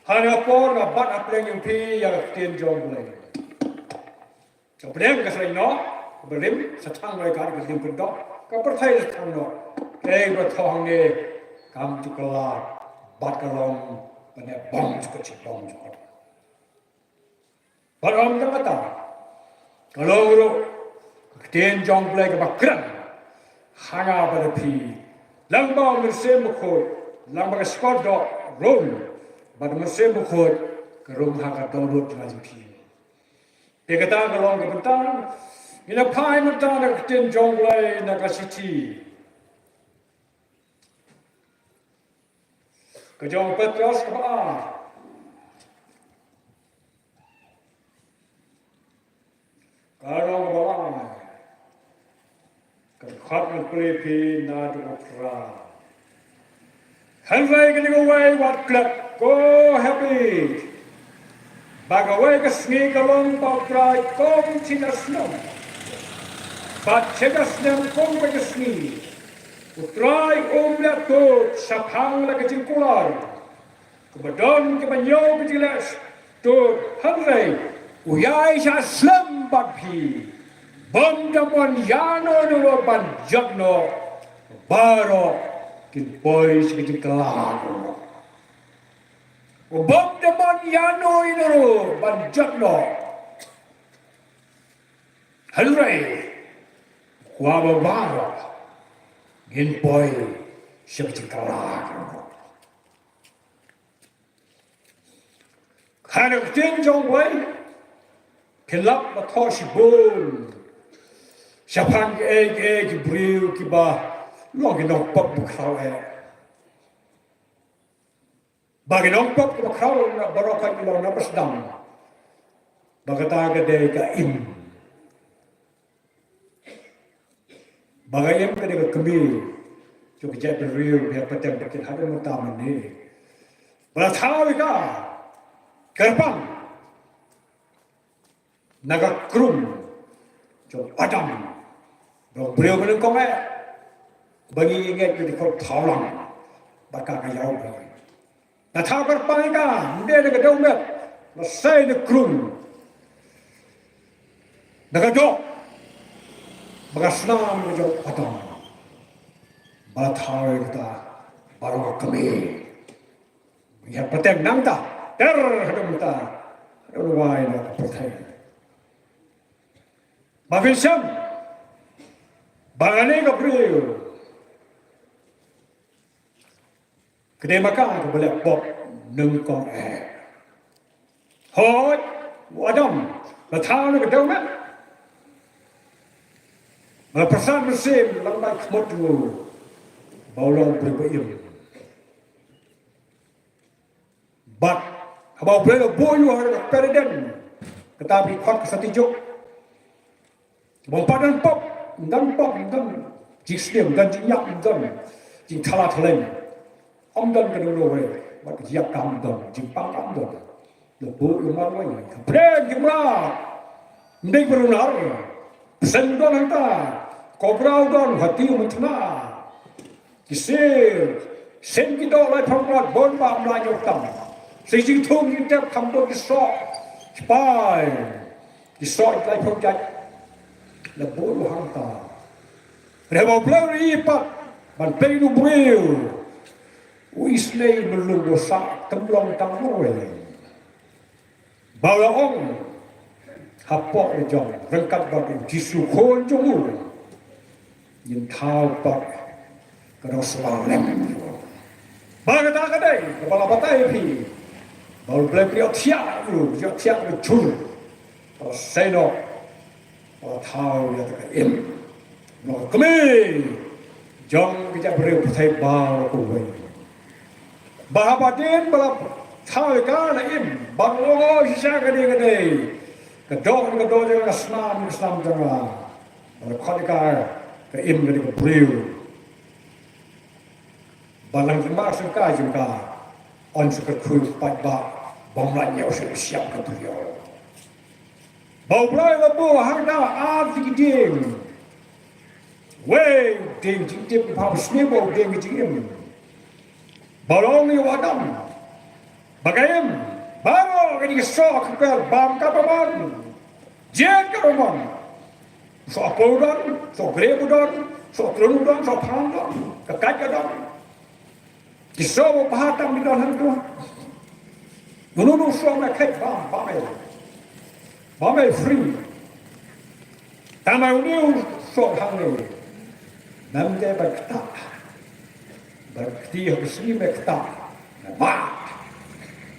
Ha kane ka por nga bat hapdeng jong phi ïa ka ktien jong U Blei. Ka pdeng ka srei noh, ka barim sa thang noi ka ka dim ka dok, ka pyrthei sa thang noh. Ei ba thoh hangne kam ju kylla, bad ka long ba ne bong ju ka chi bong ju ka. Bad ym tang kata, ka long ruh ka ktien jong U Blei kaba kren ha nga bad phi. Lang ba u Mynsiem Bakhuid, lang ba ka shkor doh rung, bad u Mynsiem Bakhuid ka rung ha ka dohnud jong nga jong phi. Te kata ka long ka bynta ngi la phai mynta na ka ktien jong U Blei na ka shithi ka jong u Petros kaba ar. Ka long kaba ar. Ka dkhot ngan pule ïa phi naduh kaba phra. Hynrei kane kawei wat klet, ko happy. Ba kawei ka sngi ka long ba U Trai kum shi ka snem. Bad shi ka snem kum kawei ka sngi. U Trai um leh tud shaphang la ka jingkular. Kaba don kaba ñiew ka jingleh tud, hynrei u ïai shah slem bad phi. Bym da mon ïano ïano ruh ban jot noh. Baroh kin poi sha ka jingkylla. Bym da mon ïano ïano ruh ban jot noh. Hynrei kwah ba baroh ngin poi sha ka jingkylla. Ha ka ktien jong U Blei phin lap ba thoh shibun shaphang kiei kiei ki briew kiba long ki nongpop ba khraw eh. Ba ki nongpop kiba khraw na baroh ka ki long na ba sdang. Ba kata ka dei ka im. Ba ka im ka dei ka kmie jong ka jaitbynriew ba ïa pateng ba kin haduh mynta mynne. Ba la thaw ïa ka kyrpang na ka krung jong u Adam. Ba u briew ba nyngkong eh ba ngi ngeit ka dei ka thaw lang bad ka ka ïaw ba. Na thaw kyrpang ïa ka, ym dei na ka dewmet, na sei na krung. Na ka doh ba ka snam ka jong u Adam. Ba thaw ïa kata baroh ka kmie. Ïa pateng nangta ter haduh mynta haduh lawei na ka pyrthei. Ba phin shem ba kane ka briew ka dei ma ka kaba leh pop nyngkong eh. Hooid, u Adam la thaw na ka dewmet. Ba la pyrsad mynsiem lang bad khmut jong u ba u long u briew ba im. Bad haba U Blei u la buh ïa u ha ka kper Eden, kata ba ngi khot ka sati juk. Ba ym pat don pop, ym don pop, ym don jingsniew, ym don jingïap, ym don jingthala thaleng. Ym don kano kano ruh, bad ka jingïap kam ym don, jingpang kam ym don. La buh ïa u marwei, ka pdeng jingmrad. Ym dei ba runar. Bseiñ ym don hangta. Cobra u don, hati u mynthna. Ki sir, sien ki doh laiphew mrad bun ba ym lah ñiew tam. Sa jingthung jingtep kham bun ki soh. Ki pai. Ki soh laiphew jait. La bun hangta. Re ba u Blei u ri pat ban pynlut briew. U Israel u lung u sa tymlong tang wei. Ba la ong hapoh le jong ryngkat bad u Jisu khun jong u. Ngin thaw pat ka dong sla lem. Ba kata ka dei kaba la batai phi. Ba u Blei phi ïoh thiah u, ïoh thiah u jur. Ba la sei noh. Ba la thaw ïa ka im. Noh kmie jong ki jaitbynriew pyrthei baroh kawei. Ba haba dien ba la thaw ïa ka na im. Ba la ong shisha ka dei ka dei. Ka doh ka doh jong nga, ka snam ka snam jong nga. Ba la khot ïa ka ka im ka dei ka briew. Ba lang jingma sngewsih jong ka. Yn sa kyrkhu paidbah ba ym lah ñiew shuh shuh ka briew. Ba u Blei u la buh hangta ar tylli ki dieng. Wei dieng jingtip, ba sniew ba u dieng jingim. Ba la ong ïa u Adam. Ba ka im baroh kine ki soh ki per bam ka bam. Jied ka bam. Soh apple u don, soh grape u don, soh tyrun u don, soh phang u don, ka kait ka don. Ki soh ba bha tam ki don hangto. Uno uno u soh me khet bam, bam ei. Bam ei free. Tang ma une u soh hangne. Nam te ba kta. Ba kti ha ka sngi me kta. Me ba.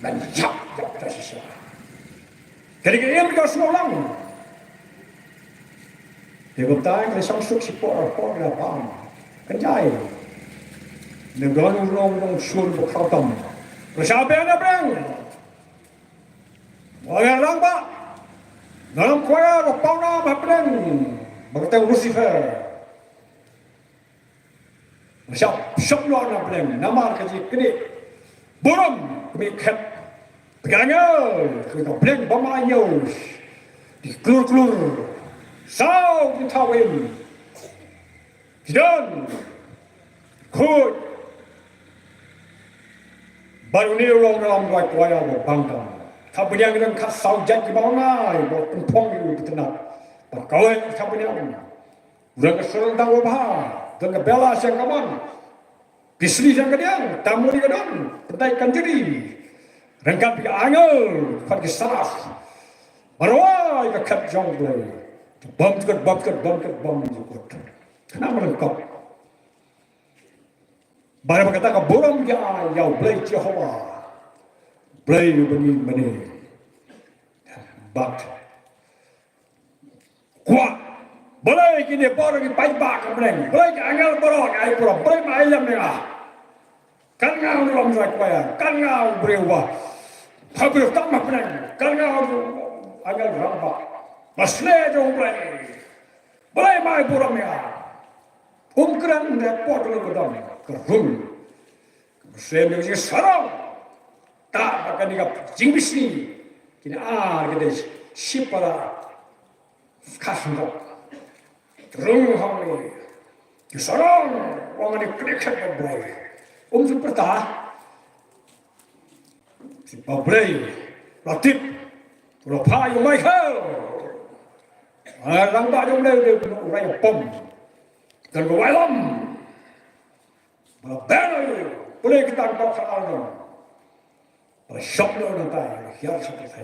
Me ïap, ïap ta shisha. Ka dei ka im ka sngewlong. Te kumta ka song suk sipor por la bam. Ka jai. Ne don u long long sur ba khraw tam. Ka sha beng na beng. Wa ya lang ba. Dalam koya ba pau na ba beng. Ba ka teng Lucifer. Shop, shop lo na bleng, namar ka ji kini. Burom, kami khet. Pegangel, kami ka bleng bama yos. Di klur klur. Sau di tawin. Di don. Kut. Baru ni long dalam dua kuaya lo bangkang. Ka beriang dengan ka sau jat di bawah ngai, bawa pempong di bawah tenat. Bakawai ka beriang. Rang ka surang tang wa bha, rang ka bela siang ka man. Pisli siang ka diang, tamu di ka dang, petai kan jadi. Rang ka pi angel, pat ki saraf. Barwai ka khat jong Blei. Bom jukut, bom jukut, bom jukut, bom jukut. Kena merengkap. Bara ba kata ka burom ya, ya Blei Jehovah. Blei bani mani. But Kwah. Balei kine baroh ki paidbah ka bneng. Balei ki angel baroh ki ai baroh. Balei ma ai lem ne nga. Kan nga u rom sa kwaya. Kan nga u briew wa. Ha briew tam ha bneng. Kan nga u angel rangbah. Ba sle jong Blei. Balei ma ai baroh ne nga. Um kren ne por ka long ka dam. Ka rung. Ka sle ne ka jingsarong. Ta ba kane ka jingbishni. Kine ar kine shipara. Ka sngewthuh. Rung hangni. Ki sarong, wan ngani klik klik ba Blei. Um shu pyrta. Ba Blei. La tip. La phah ïa u Michael. Ah, rangbah jong Blei, Blei u rai pom. Don ka wai lam. Ba la ben ïa u. Blei kita ka ba kha al. Ba la shop ïa u nangtai, ba la hiar shop ïa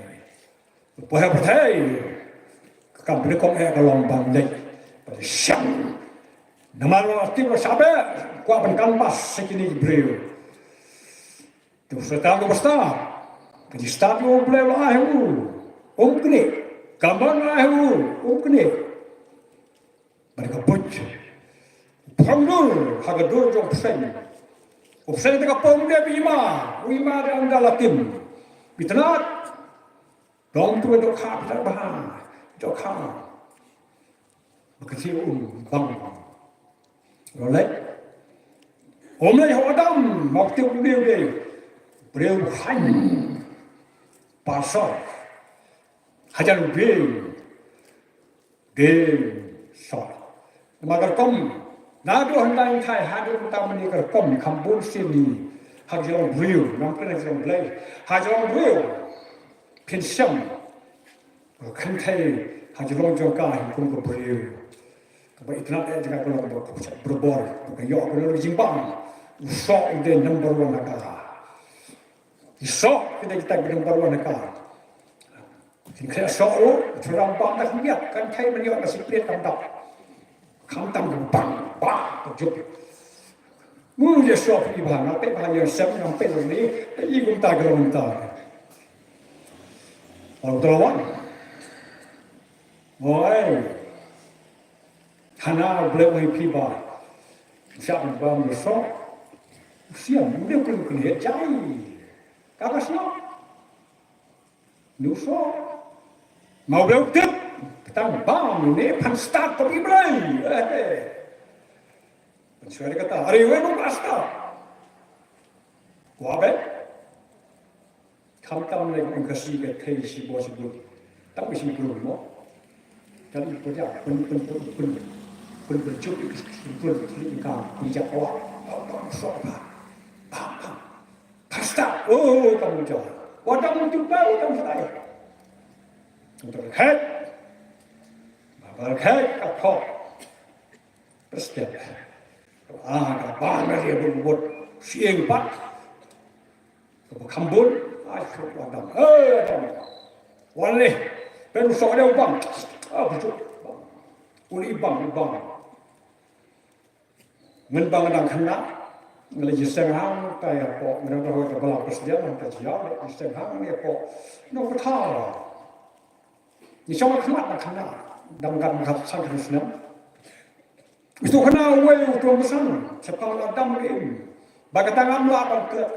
u. Ba ha pyrthei. Ka kam pynïakom eh ka long bang leit. Ba la shang. Namar ba la tip ba la shah beh. Kwah ban canvass sa kine ki briew. Te u Soitan u ba stad. Ka jingstad u Blei u la ai ha u. Um knieh. Ka mon u la ai ha u. Um knieh. Bad ka buit. U phong dur ha ka dur jong u bseiñ. U bseiñ te ka pom de ba i ma, u i ma de ynda la tim. Ba itynnad. Dom tu dohkha, ba itynnad bha. Dohkha. Ba ka siew um bang. Lo leit. Um leit ha u Adam, ma u tip u briew de. Briew khaiñ. Pasor. Hajan u briew. Dei sor. Namar ka rukom. Naduh hynda ngi thait haduh mynta mynne ka rukom kham bun sien hi. Ha ka jinglong briew, ngam kren ha ka jinglong Blei. Ha ka jinglong briew. Phin shem. Kynthei Ha jrong jong ka hi kum ka briew kaba itynnad eh jong ka ka long ba ka pynshah bor bor, ba ka ïoh ka long ka jingbam. U soh u dei number one ha ka. Ki soh ki dei kita ki number one ha ka. Kin khleh soh ruh, u thrang bam da khyndiat, kan thei ban ïoh ka secret kam dap. Khamtam ka bang bang ka juk. Mu ïa soh phi ba nga peit ba ïa sem nga peit lane i kumta ka long kumta. Ong tawang. Oi. Hana u Blei u ong ïa phi ba shah ban bam ïa soh. Siam u dei u khlem khlem jai. Ka ka shnong. Nusok. Mau bel tip. Tang bam ne phan start ko i Blei. Eh, eh. Phan suai kata. Ari we nung asta. Ko abe. Khamtam ne ko kasi ka thei shi bo shi bo. Tang shi bo mo. Kan ko ja pun pun pun pun. Pun pun chup pun pun ka pun ja ko. Pun sok. Pam pam. Pasta, oh, kamu jauh. Wadang tu bau kamu saya. Untuk khat. Babal khat, kapok. Pasta. Ah, kapang dia berbut. Siang pat. Kapok kambun. Ah, syuk wadang. Eh, wadang. Wan leh. Pen sok dia ubang. Ah, betul. Uli bang, ubang. Ngan bang dang khynnah, nga la jingseng hangta ïa pok, nga dang roi ka bala president, hangta jia, la jingseng hang ïa pok. Nongpynthor. Ngi shong khmat dang khynnah, dang kat kat san khynnah snem. Uto khynnah uwei uto pynsan, shaphang la dam im. Ba kata ngam lah ban klet.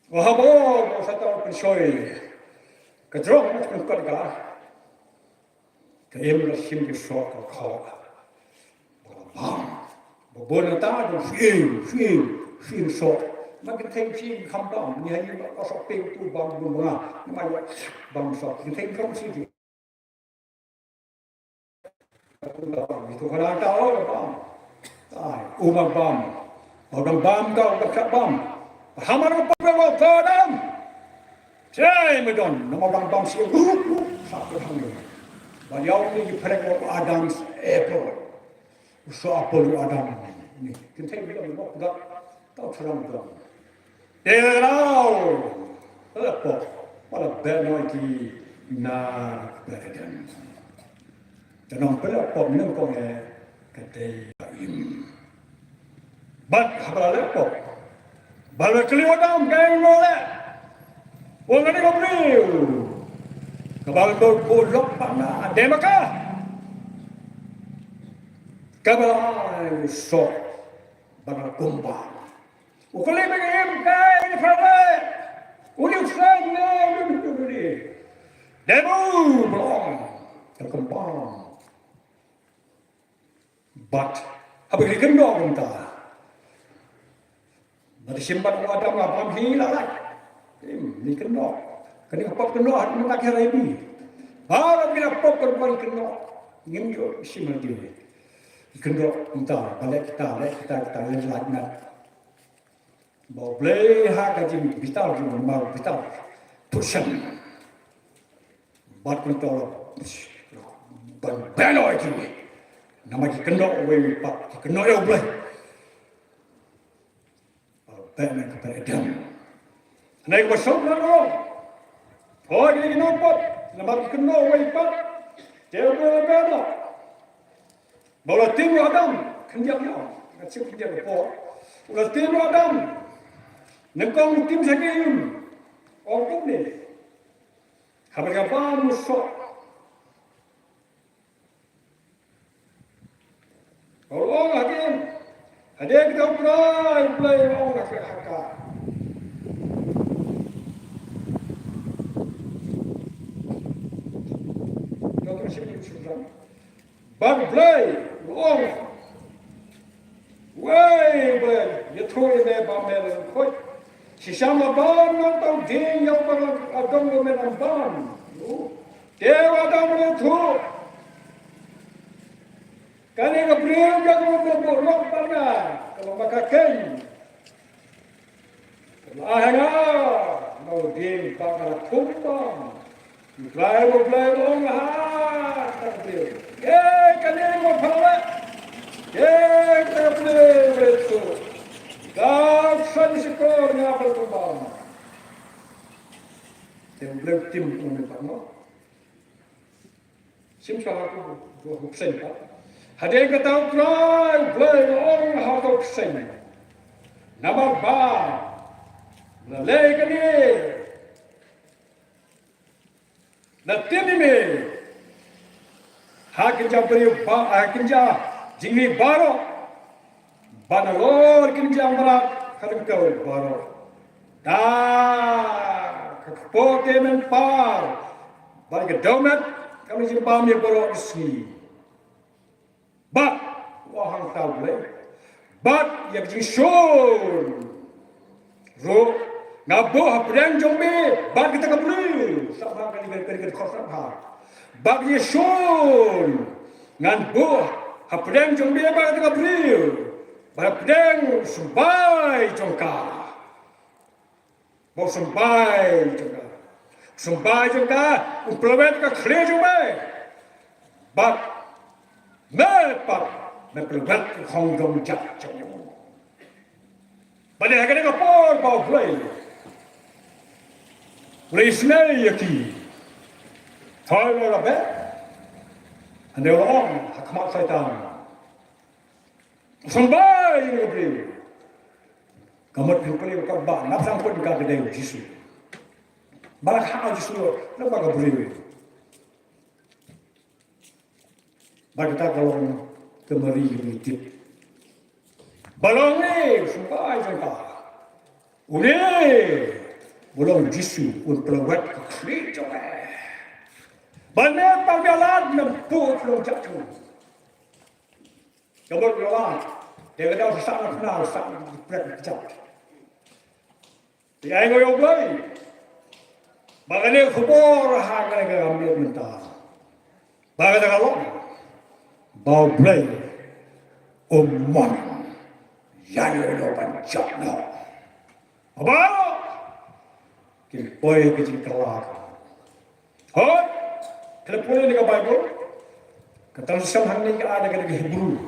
Wahabo, ba sa tang pynshoi. Ka jrong ka jrong ka. Ka im la shim ki soh ka khoh. Ba bam. Ba bun na ta dang shim, shim, shim soh. Ma kynthei shim kham bam. Ni ha ïing ba ka soh peng tu bam bun ba nga. Ni ma ïa bam soh. Kynthei kham shim. Itu kana ta oh bam. Ai, uma bam. Orang bam ka, orang ka bam. Hamar pa ba ta dam. Chai me don, nama orang bam si. Sa ko thang ni. Ba yau ni ki phrek wa Adam's apple. Sa apple Adam ni. Kynthei me don mo da. Tau thrang don. Te rau. Pala pop. Pala beno ki na beren. Te nong pala pop nong kong e ka dei im. Bat haba la pop. Ba la kli wa dam ka ing mo le. Wa ngani ko bri. Ka ba la ko lok pa na de maka. Ka ba la so. Ba la kumba. U kali ba im kai ni fare. U ni fare ne u ni tu ni. Demu blong. Ka kembang. Bat. Haba ki kendo kumta. Ba ki simbat wa dam nga bam hi la la. Im ni kendo. Kani ka pop kendo hat mata ki rai bi. Ba la ki la pop kendo kendo. Ngim yo simbat ki. Kendo kumta. Ba lek kita lek kita kita lek lak ngat. Ba U Blei ha ka jingbitar jong u, ma u bitar. Push. Bad kyntoh ban ban oi ki. Namar ki kynnoh uwei pat, ki kynnoh ïa U Blei. Ba ban ka Eden. Hynrei ba suk na ro. Oi ki nongpop, namar ki kynnoh uwei pat. Te U Blei ban. Ba u la tim ïa u Adam, khyndiat ïa u, nga shu khyndiat ïa u por. U la tim ïa u Adam, nyngkong u tim sha ki im, ong kumne. Haba ka bam u soh. Ba u ong ha ki im, hadien kata u Trai U Blei u ong ha ka, ha ka. Ïa ka shim shim. Bad U Blei u ong. Wei, Blei, ïathuh ïa me ba me la khuid. Shisha ma bam nangta u dieng ïa uba la dong ba me la bam. Te u Adam u la ïathuh. Kane ka briew ka long ba buh lok bad nga, ka long ba ka keiñ. Ka la ai ha nga, nga u dieng ba nga la thung bam. Trai mo Blei mo ong ha. Kata ka Blei. Ye kane mo phawa. Ye kata ka Blei mo tu. Kau san sikor nga berkembang. Te Blei tim ong ni pat mo. Sim sa ha ku ku seng pat. Hadien kata u Trai Blei mo ong ha ku seng. Namar ba. Lei kane. Na tip ïa me ha kynja briew ba ha kynja jingmih baroh. Ba nalor kynja mrad ka ryngkew baroh. Da ka kpoh te men par ba ka dewmet ka jingpam ïa baroh ka sngi. Bad, wah hangta u Blei. Bad, ïa ka jingshun. Ruh, nga buh hapdeng jong me, bad kita ka briew. Sa ba ka jingkyrkhu sa ba. Bad jingshun. Ngan buh hapdeng jong me, bad kita ka briew. Bad hapdeng symbai jong ka. Ba u symbai jong ka. U symbai jong ka, u pynlwet ka khlieh jong me. Bad me pat, me pynlwet ka khongdong jat jong me. Bad ha kane ka por ba u Blei. U Blei isynei ïa ki. Thoi la la be. Hynrei u la ong, ha khmat Soitan. Symbai ïa ka briew. Ka mut phi pule ka ba nap sang pun ka dei u Jisu. Ba la kha u Jisu lo, la ba ka briew. Ba kata ka long ka mari ka tip. Ba long ne symbai jong ka. Une ba long Jisu un pynlwet ka khlieh jong me. Ba ne pa bialat na put long jatu. Ka mut ka wah. Te ka dau sa na khna sa na prek ka jap. Te ai ngo ïa u Blei. Ba kane ka khubor ha kane ka kam ïa mynta. Ba kane ka long. Ba u Blei u mon. Ïa ngi u ban jop noh. Ba kin poi ka jingkylla. Hooid, ka pule na ka Baibl, ka translation hangne ka ai da ka Hebru.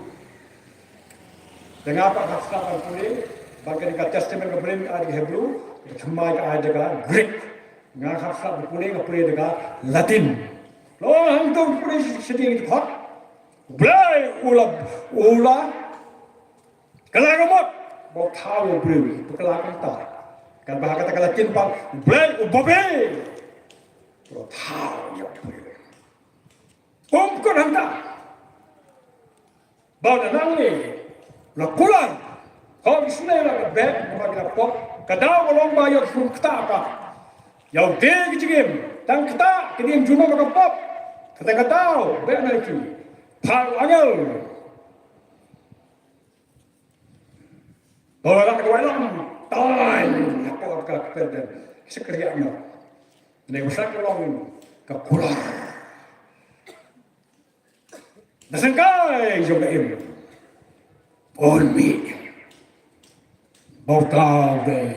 Te nga pat hap sngap ban pule, bad ka Testament ka Blei ka ai da ka Hebru, ka thymmai ka ai da ka Greek. Nga hap sngap ban pule, nga pule da ka Latin. Long hangto pule shadien ki dkhot. Blei u la, u la Kylla ka mut ba u thaw ïa u briew, ba kylla kumta. Katba ha kata ka Latin pat, Blei u babe. Ba u thaw ïa u briew. Um kut hangta. Ba u da nangne la kular. Hok isynei la ka beh, namar ki la pop. Ka daw ka long ba ïa u khun ktah pat. Ïa u die ka jingim. Tang ktah, ka jingim junom ka pop. Kata ka daw, beh na ki. Phah u angel. Ba la rat ka wai lam. Tang hapoh ka kper dem. Sekeriak noh. Neng besak ka long ka kular. Na sengkai jong ka im. Pon mi. Ba uta u dei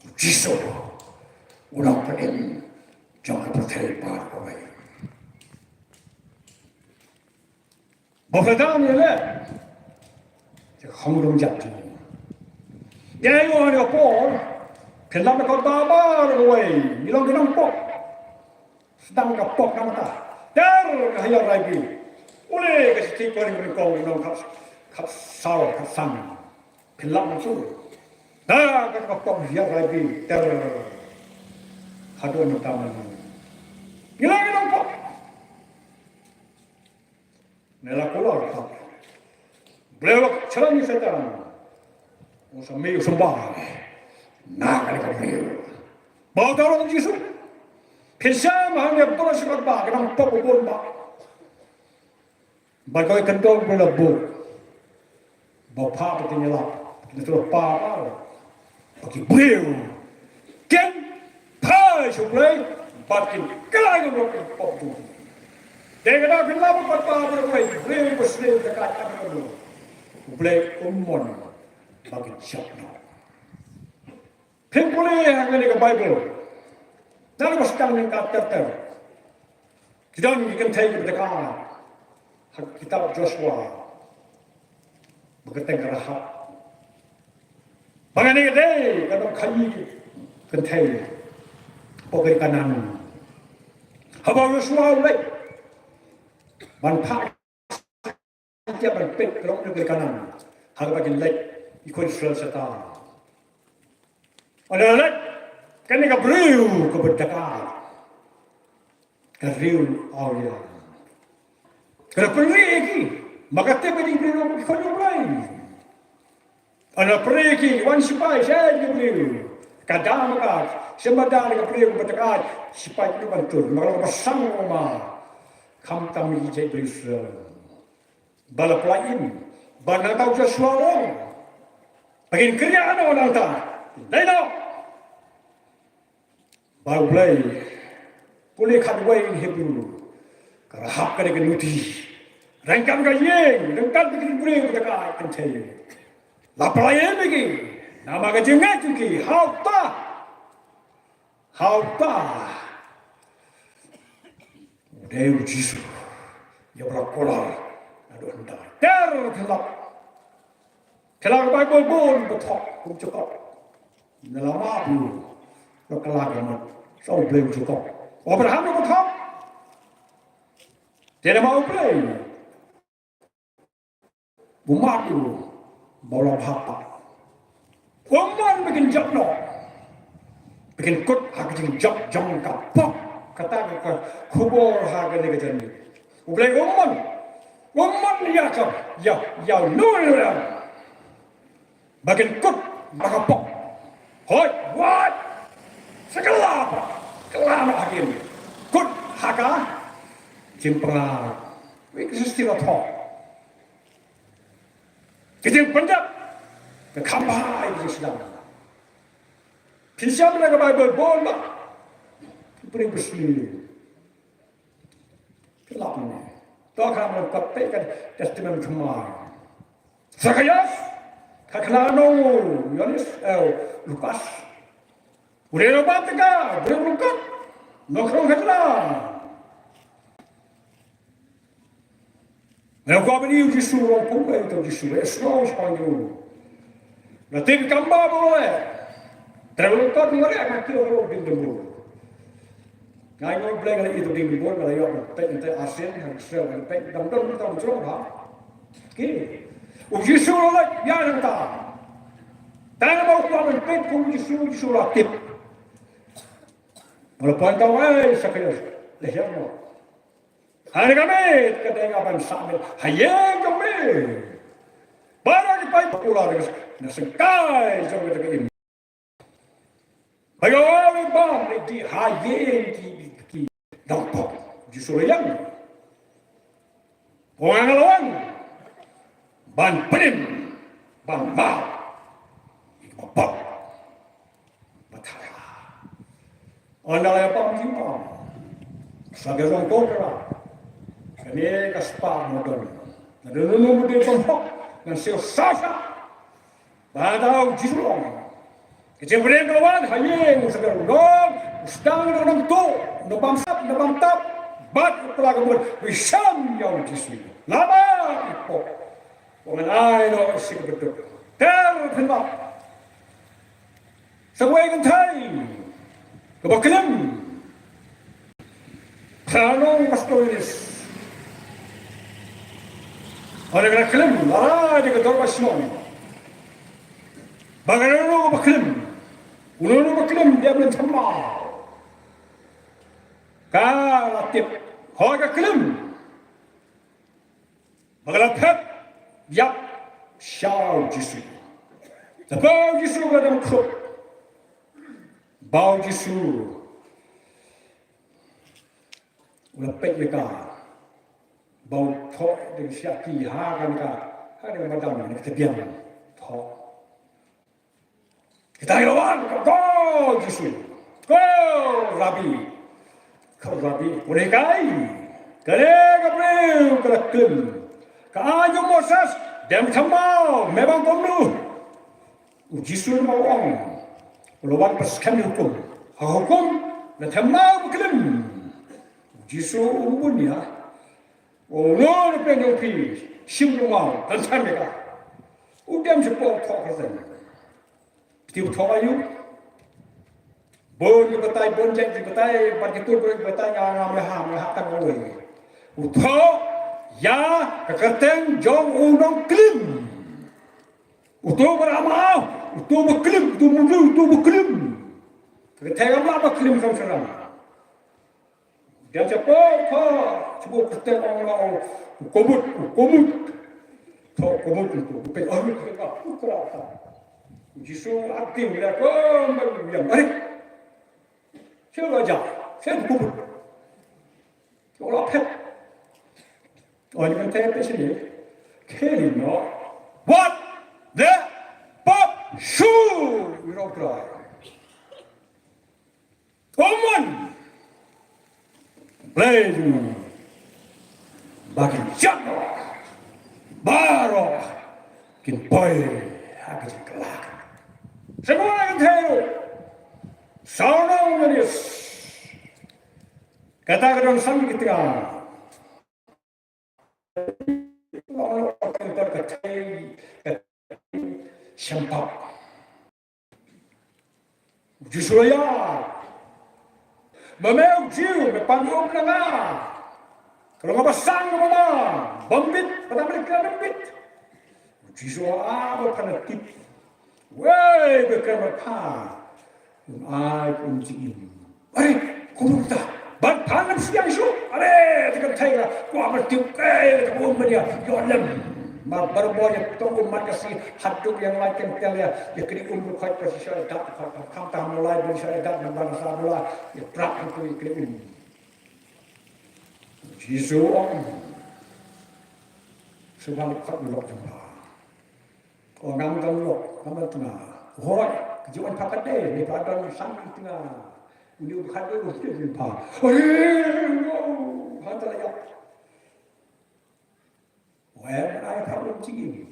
u Jisu. U nongpynim jong ka pyrthei baroh kawei. Ba phi dang ïaleh. Te khongdong jat jong ngi. Ïa ngi wan ïa ka por. Phin lap ïa ka baroh kawei. Ngi long ki nongpop. Sdang ka pop na mata. Ter ka ha ïa rai bi. Ule ka siti ko ring ring kong nong khap khap saw khap san. Phin lap nong su. Da ka ka pop ïa rai bi. Ter. Haduh nong taman. Ngi long ki nongpop. Ne la kulor ka. Briew la challenge Satan. U sa mih u sembah. Na ka ka briew. Ba u da long Jisu. Phin sa ma hangne ba la sibat ba ka nang pop u bun ba. Ba ka kandong ba la bu. Ba pha ba kin ïalap. Kin sa pa ba. Ba ki briew kin phai sha U Blei bad kin kylla ïa u pop tu. Dei ka dei phin lap bad ba U Blei, U Blei ba sdang da ka ta ka. U Blei um mon ba kin jop noh. Phin pule ha kane ka Baibl. Dang ba sdang ne ka ter ter. Ki don ki kynthei kiba tyngkai ha ka kitab Joshua, ba kyrteng ka Rahab. Ba kane ka dei ka nongkhaii kynthei hapoh ka ri Kanaan. Haba u Joshua u leit ban phah, ban peit ka long ka ri Kanaan, ha kaba kin leit ki khun Israel sha ta. Ynda la leit kane ka briew kaba tyngkai, ka riew awria, ka la pynrieh ïa ki. Ma ka tip ka jingpynrieh ki khun U Blei. Ynda la pynrieh ïa ki, wan shipai, shah ïa ki briew. Ka dang ma ka, sha ma dang ka briew kaba tyngkai, shipai ki ban tur, ma ka long ba sang ma, khamtam ïa ki jaitbynriew Israel. Ba la pynlait im ba nangta u Joshua u ong ba kin kynriah noh nangta. Dei noh. Ba U Blei, pule khatwei Hebru, ka Rahab ka dei ka nuti, ryngkat ka ïing, ryngkat ka briew ka tyngkai kynthei, la pynlait im ïa ki namar ka jingngeit jong ki ha uta, ha uta u dei u Jisu, ïa uba la kular naduh hyndai. Ter pynlap. Ka la ka Baibl bun ba thok kum Jakob. Nga la map ïa u, la ka la ka mut, sa U Blei u Jakob. U Abraham u ba thok. Te namar U Blei u map ïa u ba u la bha pat. Um mon ba kin jop noh, ba kin kut ha ka jingjop jong ka pop. Kata ka khubor ha kane ka janmiet. U Blei um mon, um mon ïa ka, ïa, ïa uno uno ruh ba kin kut ba ka pop. Hooid, wat, sa kylla pat, kylla noh ha kin kut ha ka jingpynlap. Wi ka shisha la thok. Ka jingpyndep ka kham bha ïa ka jingsdang. Phin shem na ka Baibl bun bha. Phin pyrshang. Phi lap ne. To ka mon ka peit ka Testament Thymmai. Sakaios, ka khlano Ïoannis, eh, Lukas. U dei u nongbam tyngka, u dei u nongkot, nongkhrong khatla. Nga kwah ban ïohi ïa u Jisu, u ong kumno ïa u Jisu, eh, sngewsih shaphang u. Nga tip kam ba ba eh. Trai u nongkot u ngareh, nga kiew ruh ding dum. Nga ïoh Blei, nga la ïoh ding dum, nga la ïoh ban peit, nga peit arsien, nga sngewsih ban peit, dang don, dang don jrong ha. Ki. U Jisu u la leit ïa nangta. Tang ba u kwah ban peit kum u Jisu, u Jisu u la tip. U la point out, eh, Sakaios, leh ïa nga. Ha kane ka miet ka dei nga ban sah miet ha ïing jong me. Ba la ki paidbah u la ring na syngkai jong kata ka im. Ba ïoh u bam leit dih ha ïing ki, ki nongpop. Jisu la ïeng. Ong, nga la wan ban pynim, ban map ïa kiba pop. Ba thala. Ynda la ïa pom jingpom, sa ka jong ko ka la, kane ka spah mo don. Ngan don nunu mudui pynhok, ngan siew sha sha. Ba da u Jisu u ong. Ka jingpynim ka la wan ha ïing, u sdang u nong, u sdang u nongtuh, u nongbamsap, u nongbamtap, bad u pla ka mut, u ïashem ïa u Jisu. Lada i pop, u ngan ai noh ïa shi ka bynta. Ter phin lap. Sa kawei ka kynthei kaba klim. Khnang pastor Ïoannis, ynda ka la klim, la rai da ka dorbar shnong ba ka nongklim, u nongklim dei ban thymmai. Ka la tip, hooid ka klim. Ba ka la phet ïap sha u Jisu. Te ba u Jisu ka dang khrup, ba u Jisu u la peit ïa ka, ba u thoh da ka shiah ki ha kane ka, ha kane ka madan, kane ka tbian, thoh. Kita ki la wan, ko Jisu, ko Rabbi, ko Rabbi, ko Rabbi, kane ka briew ka la klim. Ka aiñ jong u Moses dang thymmai, me bang kumno? U Jisu u ong, u la wan pynskhem ïa ka hukum. Ha ka hukum, la thymmai ba klim. U Jisu u bun ïa. Uno na pdeng jong phi, shim jong u, don than ïa ka. U dem shapoh thoh kyrteng. Phi tip thoh aïu? Bun ki batai, bun jait ki batai, bad kito bun ki batai, nga ngam ïa ha, nga ha tang uwei. U thoh ïa ka kyrteng jong u nongklim. Uto ba ramah, uto ba klim, uto ba klim, uto ba klim. Ka kyrteng ba klim kam syrang. Dia siapa ka, cuba kyrteng ong la, u Komut, u Komut. Thoh Komut uto, u peit, oh, u peit, ah, u kra ka. Jisu akting dia ko, mari. Siapa aja, siapa Komut. Ong la phet. Oh, ni kan tanya phet sini. Keli no. What the pop shoe? You know, cry. Oman. Play. Bakin jano. Baro. Kin poi. Hakin kelak. Semua yang tahu. Sauna manis. Kata kedong sang kita. Shempap. Jisu ïa. Ma me u Jiw, me pan um na nga. Ka long ba sang ma ma. Bym bit, ba dang bit ka bym bit. Jisu a ba pan tip. Wei, ba kren bad pha. Um ai, um jingim. Are, kumta. Bad pha ngam siang shu. Are, te kan thai la. Kwa ba tip, eh, te um ba dia. Yo lem. Ma bar bo ya to um mat ka si. Haduh yang lai ken tel ya. Ya kri um bu khot ka si sha dak. Kham tam lai bu sha dak. Nang ban sa bu la. Ya prak tu ya kri um. Jisu ong. Subhan khot lok jumpa. Ko ngam dang lok, ngam dang tnga. Hoi, ka ju wan pha ka dei, ne pha dang sang ki tnga. Uni u pha dei u pha dei pha. Hoi, hoi, hoi, hoi, hoi. Wei, ai pha dei u jingim.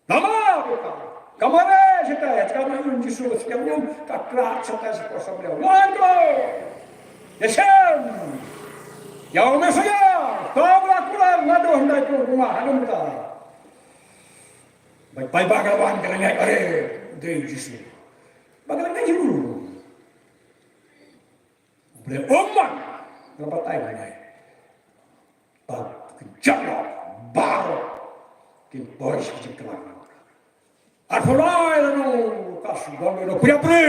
Nama, buka. Kamare, sita, ya, kamare un Jisu, sita, um, ka kra, sita, sita, sita, wan ko. Yesem. Ya, Mesia. Kau bela kurang, ngadu, hendai ko, rumah, hanum ta. Bai, bai, ba ka la wan ka la ngai, are, dei Jisu. Ba ka la ngai Jisu. Ble oman, ka la batai ka la ngai. Ba ka jalo, baro. Kin boy shi jingklang. Arphalai la no, ka su don no, puya pre.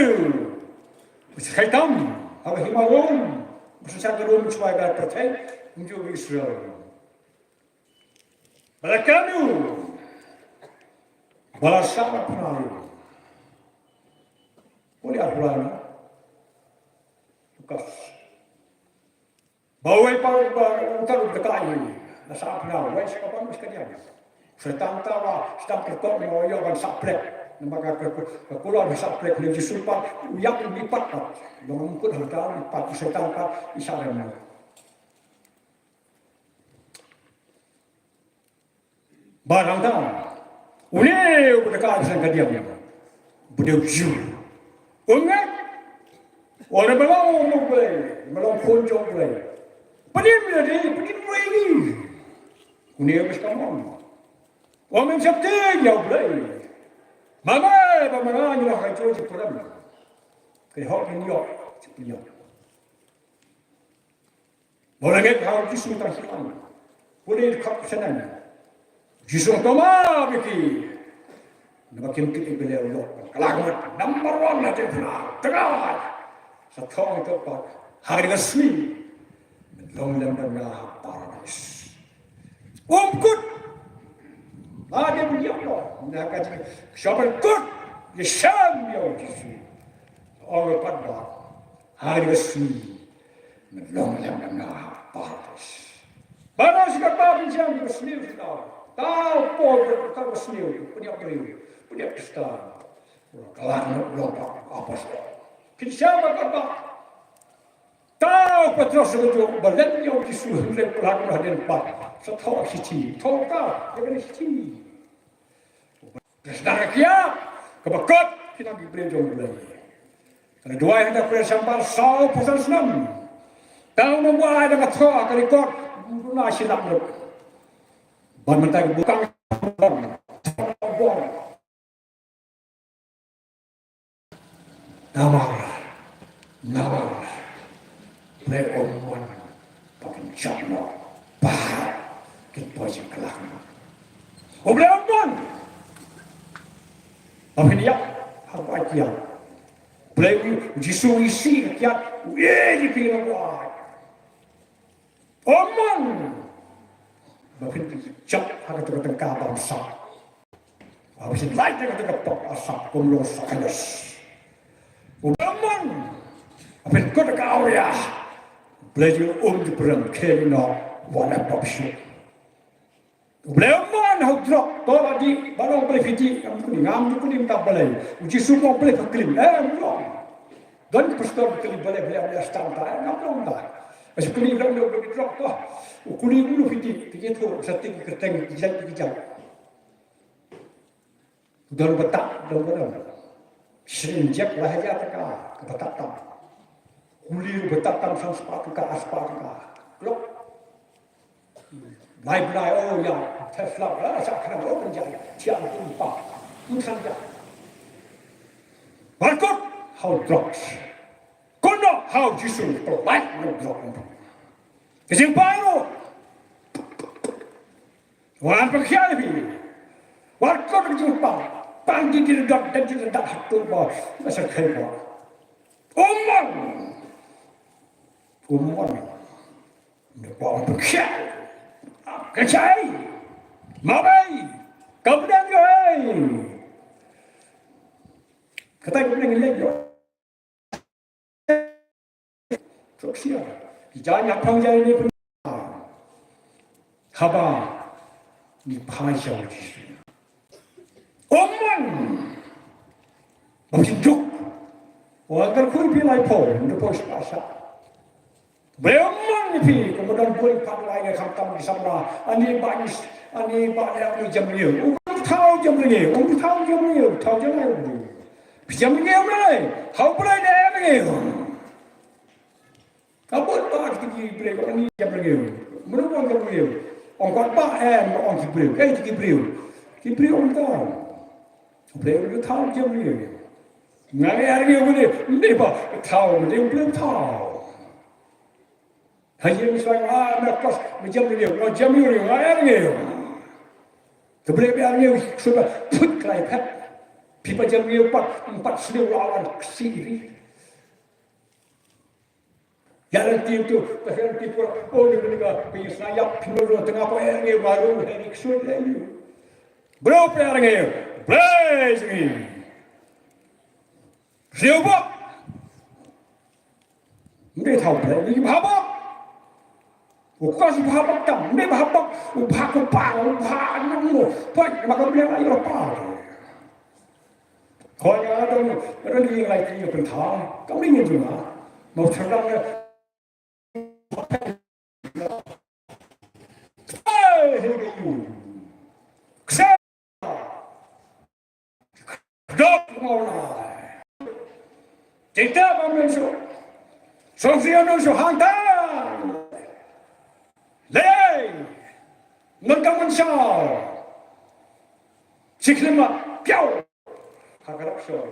Bus kaitam, ha ka hima Rom. Bus sa ka Rom, chwa ka percaya, unjuk Israel. Ba la kynmaw. Ba la sah na pynari. Uli arphalai na. Lukas. Ba wei pa ba utar u dekai. La sah pynari. Wei sa ka pan mas ka diam. Setan ta ba, setan kerkok ni wei ban sah plek. Nama ka kerkok, ka kulon sah plek ni Jisu pa, u yak ni pat pat. Long mukut hal ta ni pat, setan pat, isa rem. Barang ta. Une u ba ka san ka diam. Ba dei u Jiw. Ong ngai. Ora ba long u Blei, ba long khun jong u Blei. Pyndim ïa dei, pyndim ïa dei. Une u ba ka mon. Ong men sap te ïa u Blei. Mama, ba mama ni lah hai tu je pram. Ke hok ni yo, je pram. Ba la ngeit ha u Jisu tang shu ong. Pule khap shaneng. Jisu ong to ma biki. Naba kim kit i bele u lok. Ka la ngeit number one na te puna. Tengah. Sa thong to pat. Hari ka sngi. Long lem da nga ha paradise. Um kut. Ba de bu yap lo. Na ka ji. Shabar kut. Ye sham yo Jisu. Ong pat ba. Hari ka sngi. Ngan long lem da nga ha paradise. Ba na shi ka ba pynshang ka sniew shi ka. Tau por ka ka sniew. Pynïap briew. Pynïap Khristan. Ka la na long ba apostol. Pynshang ba ka ba. Tau Petros ka ju ba lem ïa u Jisu lem ka la ka den pat. Sa thaw shi ti. Thaw ka. Ïa ka ni shi ti. Ka sdang ka kiad, kaba kot, ki nang ki briew jong U Blei. Ka la duwai hangta pyrshang ba saw phew san snem. Tang ba wai da ka thoh ka record, u na shi lak lut. Ban mynta ka bukang bong. Namar, namar, Blei um mon ba kin jop noh, ba kin poi sha ka lak. U Blei um mon ba phin ïap ha ka kiad. Blei u Jisu u isih ka kiad, u ïeit ïa phi na ka kiad. Um mon ba phin jop ha kata ka tyngka bamsap. Ba phin lait na kata ka pop asap kum long Sakhaios. U Blei um mon ba phin kut ka awria. Blei jong u um jingpyrem khie noh wat la pop shuh. U Blei um mon ha u drok, to la dih, ba long Blei phi dih, ngam kuni, ngam kuni mynta Blei. U Jisu mo Blei pha klim, eh, um long. Don ki pastor ki klim Blei, Blei, Blei, stam ta, eh, ngam long ta. Asu kuni Blei, Blei, Blei, drok to. U kuni u Blei phi dih, phi dih to, sa tik ki kyrteng, ki jait, ki jait. Don batak, don batak. Shin jek lah ya taka, ka batak tam. Kuli batak tam sang spah taka, spah taka. Klok. Lai blai, oh ya, Tesla, ah, sa kena, oh, penjaya. Tiang tu pa. Tu sang ya. Barkot, how drugs. Kono, how Jisu, pelai, no drug. Kejing payo. Wan pengkhial phi. Wan kut jingpang. Pang di di dot dan di dot hatu ba. Masa kai ba. Umang. Umang. Ni ba pengkhial. Kachai. Mabai. Kau pedang yo, hei. Kata kau pedang yo. Trok sia. Ki jai ïa pang jai ne pun. Haba ngi phai sha u Jisu. Oman. Ba phin duk. Wa kar khui phi lai pho, ndu pho sha sha. Bre oman ni phi, ko madan bul phat lai ne kham tam ki samla. Ani ba ni, ani ba ni, ani jam ni. U thau jam ni, u thau jam ni, thau jam ni. Phi jam ni mai. Hau bre ne ni. Ka bun ba ki briew, ong ïa briew. Mano ong ïa briew. Ong kwah ba em, ong ki briew. Kaei ki briew. Ki briew ong tau. Briew ong tau ïa briew. Nga ïa briew mane, mane ba tau, mane briew tau. Ha ïa mi swai nga, me kos, me jam briew, nga jam briew, nga ïa briew. Te briew ïa briew, suba put klai pet. Pipa jam briew pat, empat sliu lawan ksiri. Ïa lynti tu, ka lynti pura, oh, ni ka, ka ïa sna ïap, phi mero tengah poi ïa ngi baru, ïa ngi ksut ïa ngi. Bro, phi ïa ngi, Blei jong ngi. Riewbok. Ngi thaw Blei, ngi bha bok. U kos bha bok tam, ngi bha bok, u bha ko pa, u bha nang mo, poi, ma ka Blei ïa pa. Hooid, nga don, nga don ki ïing lai ki ïing pynthang, kam ïing jong nga. Mo thrang ne. Hey, hey, hey. Kse. Dok mo na. Tita ba men so. Song si ano so hanta. Lei. Ngan ka man shaw. Siklima. Piaw. Hagarap shaw.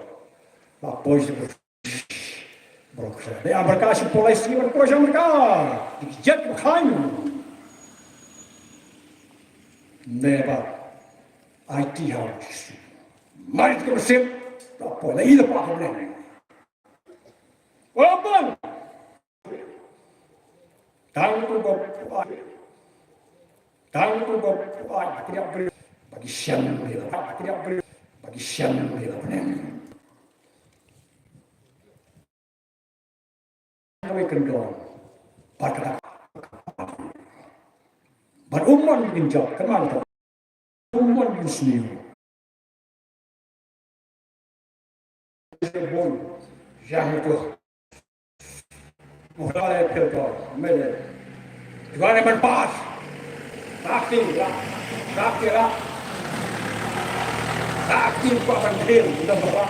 Ba boy si Bro, kse. Dei Amerika shi pulai sni ban koi sha Amerika. Dik jet ba khain. Neba. Ai ti hau. Mai ka sip. Ba pulai ila pa ka blen. Wa ban. Tang tu ko ai. Tang tu ko ai. Kria bri. Bagi siang bri. Kria bri. Bagi siang bri. Kawei kyndong. Bad kata. Bad u mon ba kin jop, kynmaw kata. U mon ba kin sniew. Bun. Ïa ngi tu. Mu kata le pil tu. Mele. Tuan ban pas. Rakti, rak. Rakti, rak. Rakti kwa ban pil. Udah berapa?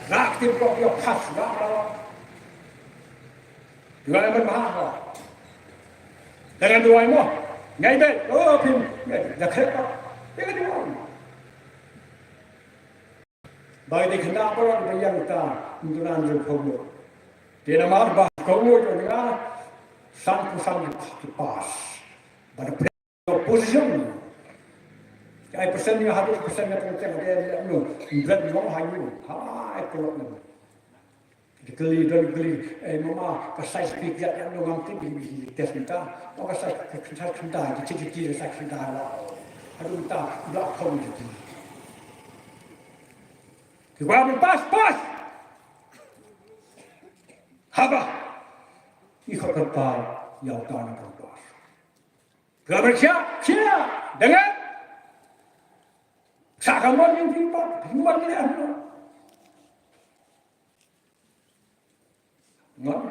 Rakti kwa dia pas. Rak, rak, rak. Duwai ban bha ha. Te ngan duwai mo. Ngai bet. Oh, phim. Ngai bet. Da khreh ka. Te ngan duwai. Ba dei khynnah baroh ba ïeng ta. Ndunan jong phew ngut. Te namar ba phew ngut jong nga. Sanphew san ki pass. Ba da opposition. Ai persen ïa haduh persen ïa pengceng ade anu. Ngan long hayu. Hai pelok anu. Kylli don kylli, eh, mama, ka size phi ïa ïa nong am tip hi hi test mynta. Mama ka size ka size kynda, ki cik ki size kynda la. Haduh mynta, bla khong ki. Ki wa pass, pass. Haba. I khot ka pa, ïa uta na ka pass. Ka ba khia, khia, dengan. Sa ka mon ïa phi pa, phi mon ïa anu. Ngan.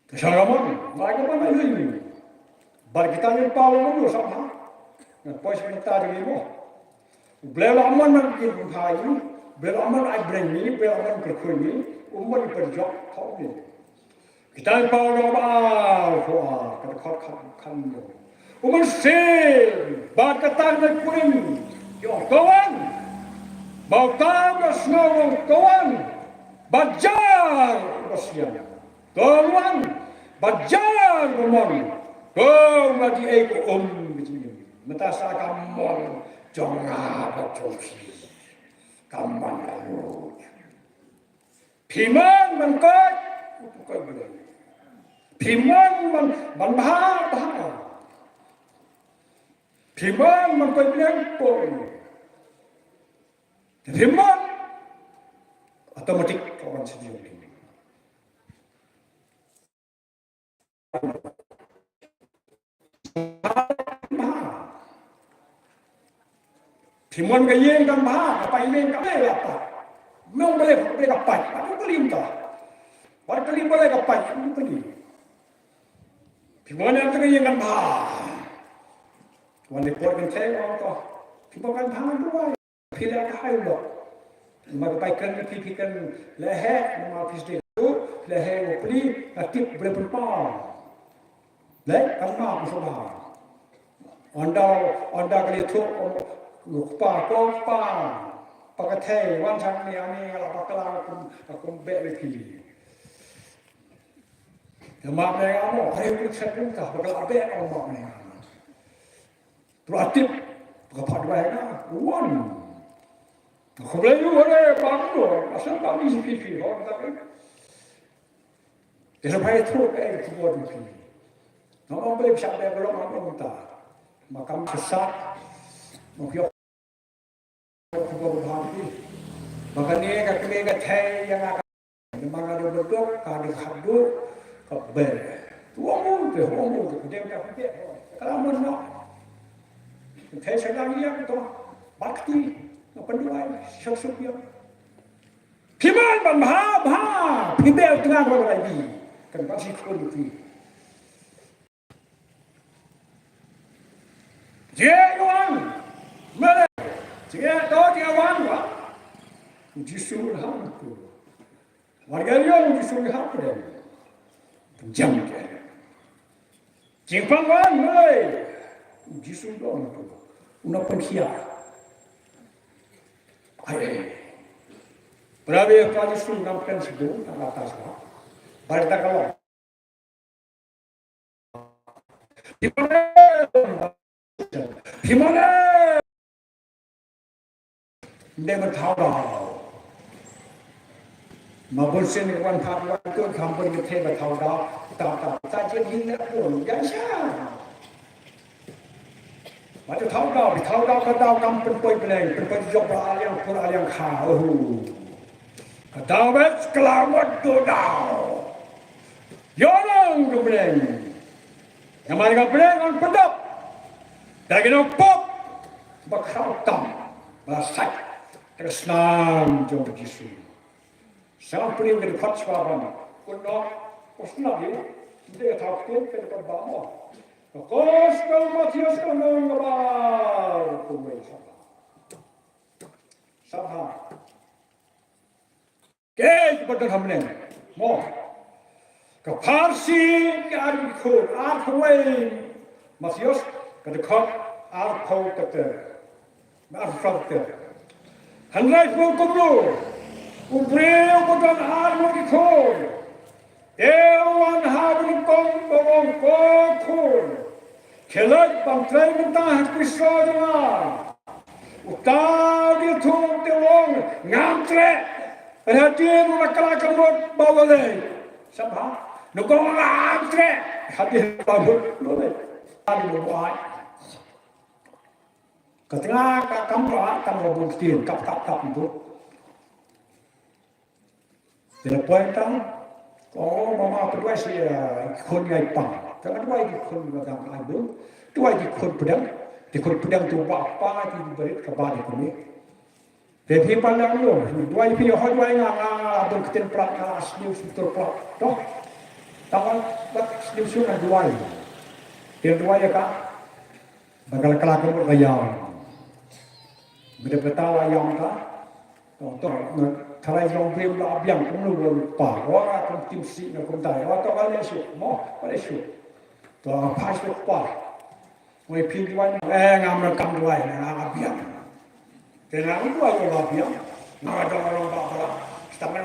Ka shah ka mon, ba ka mon ai ri. Bar kita ngi pa wa mon sa ha. Ngan poi sa ta ri mo. U Blei la mon man ki phai. U Blei la mon ai bring ni, U Blei la mon ki khui ni. U mon ki perjok thok ni. Kita ngi pa wa ba ko a ka khot khat khan ni. U Mynsiem, bad kata ka kurim, ïa u Tawang, ba uta u da sngew ïa u Tawang, ba jar u da siang. Tawang, ba jar u da mon, to ma di ei ko um di. Mynta sa ka mon jong nga bad jong phi. Ka mon ka lut. Phi mon ban koit, u koit Blei. Phi mon ban, ban bha, bha. Phi mon ban koit Blei, koit. Phi mon, automatic ka wan sha jong phi. Phi mon ka ïing kan bha, ka paiñ ïing ka bha la pat. Nong balei balei ka paiñ, ka lim ta. Bar ka lim balei ka paiñ, ka lim. Phi mon ïa ka ïing kan bha. Wan dei por kan thei wan to. Phi mon kan bha duwai. Phi leh ka hai lo. Namar ka pai kren phi, phi kren leheh, namar phi sdei tu, leheh u pli, ka tip bre pun pa. Leh, kan ma ku sma. Ynda, ynda ka leh tu, ku pa, ku pa. Pa ka thei, wan sang ni, ani, la bakla, kum, kum be le phi. Ka ma ne amo, hai ku chet ka, bakla be, amo ma ne amo. Proaktif, ka phad bai na, wan. Khublei ïa u re, bang do, asal bang isi phi phi, hon ta ke. Esa bai thro ke, eh, khubor phi. Ngam bai pisa bai belok ngam ta. Ma kam sesat, ma phi khubor bang phi. Ma kane ka kane ka thei ïa nga. Namar ka dei ba duk, ka dei ka duk, ka ber. Wong u te, wong u te, ka dei ka dei. Ka la mon noh. Ka thei sa dang ïa ka to. Bakti, ka pynduwai, shok shok ïa. Phi mon ban bha, bha. Phi ber tnga ko la di. Kan ba shi khun phi. Jingeh wan. Mele. Jingeh to jingeh wan wan. U Jisu hangtu. Warga ïa u Jisu hangtu. Jam ke. Jingpang wan mele. U Jisu dong tu. Una pengkhia. Ai. Prabe pa Jisu nam pen sidu, na atas ba. Barita kalau. Phi mon eh. Phi mon eh. Nde ba thaw daw. Ma bun sien wan thaw daw tu kham bun ngi the ba thaw daw. Ta ta ta je hin ne bun ya sha. Ba te thaw daw, thaw daw ka daw kam pynpoi bneng, pynpoi jok ba aliang pur aliang kha. Ohu. Ka daw bet kla wat do daw. Ïa nong ka bneng. Namar ka bneng kan pyndap. Da ki nongpop ba khraw tam ba sait. Ka snam jong ka Jisu. Sa pynïeng ka dkhot shuwa ban. Kun no, kun sngap ïa. Nte ka thaw ktien ka dkhot ba mo. Ka Gospel Mathaios ka lynnong kaba arphew wei. Sngap ha. Sngap ha. Ke ba don ha bneng. Mo. Ka pharshi ki arphew ki khun, arphew wei. Mathaios, ka dkhot arphew kata. Arphew kata. Hynrei kumno, u briew ba don arngut ki khun, te u wan ha u nyngkong, ba u ong, ko khun, khie leit ban trei mynta ha ka pisa jong nga. Uta u dei u thung, te u ong, ngam treh. Hadien u la khlad ka mut ba u la leit. Sngap, u ong ngam treh. Hadien ba mut u la leit. Hadien ba mut. Ka tnga ka kam ka kam ka bun ktien, kap kap kap tu. Te la poi tang, oh, mama, pynduwai seh, eh, ki khun ngi ai pang. Te la duwai ki khun ba dang ai bun. Duwai ki khun pdeng. Te khun pdeng tu ba pa ti barit ka ba de kuni. Te phi pan lang lo, duwai phi, ho duwai nga, nga, nga, bun ktien Prah, nga sniew sniew Prah. Doh. Tang ba sniew sniew nga duwai. Te duwai ïa ka. Ba ka la khlad ka mut ka ïam. Mynta peta la ïam ka. To, to, na, tharai jong briew la biang kumno ba pa. Ora kum tim si na kum tai. Ora to ka leh shuh. Mo, ka leh shuh. To, pa shuh pa. Mo phi duwai, eh, ngam nang kam duwai, nga la biang. Te nga duwai nga la biang. Nga dang long ba ba. Setaman.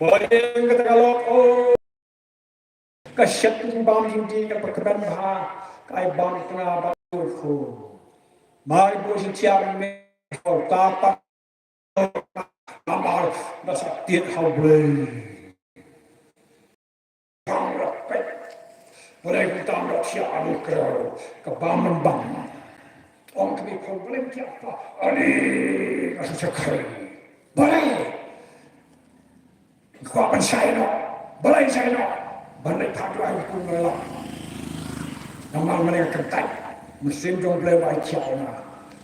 Poi kata ka lok, oh. Ka shet ka jingbam jingdih ka pyrkhat bha, ka ai bam tnga bad u khun. Mar ba u shisha me ka pa namar ba sa tied ha U Blei. Bam ra peit. Balei kumta ym da thiah anu krew ka bam man bam. Ong kmie khun balei ym thiah pa. Ani ka sa sa khrei. Balei. Kwah ban shai noh, balei shai noh. Ban leit phah duwai ha kum Nonglam. Namar mynne ka kyntait. Mynsiem jong U Blei ba ai thiah ïa nga.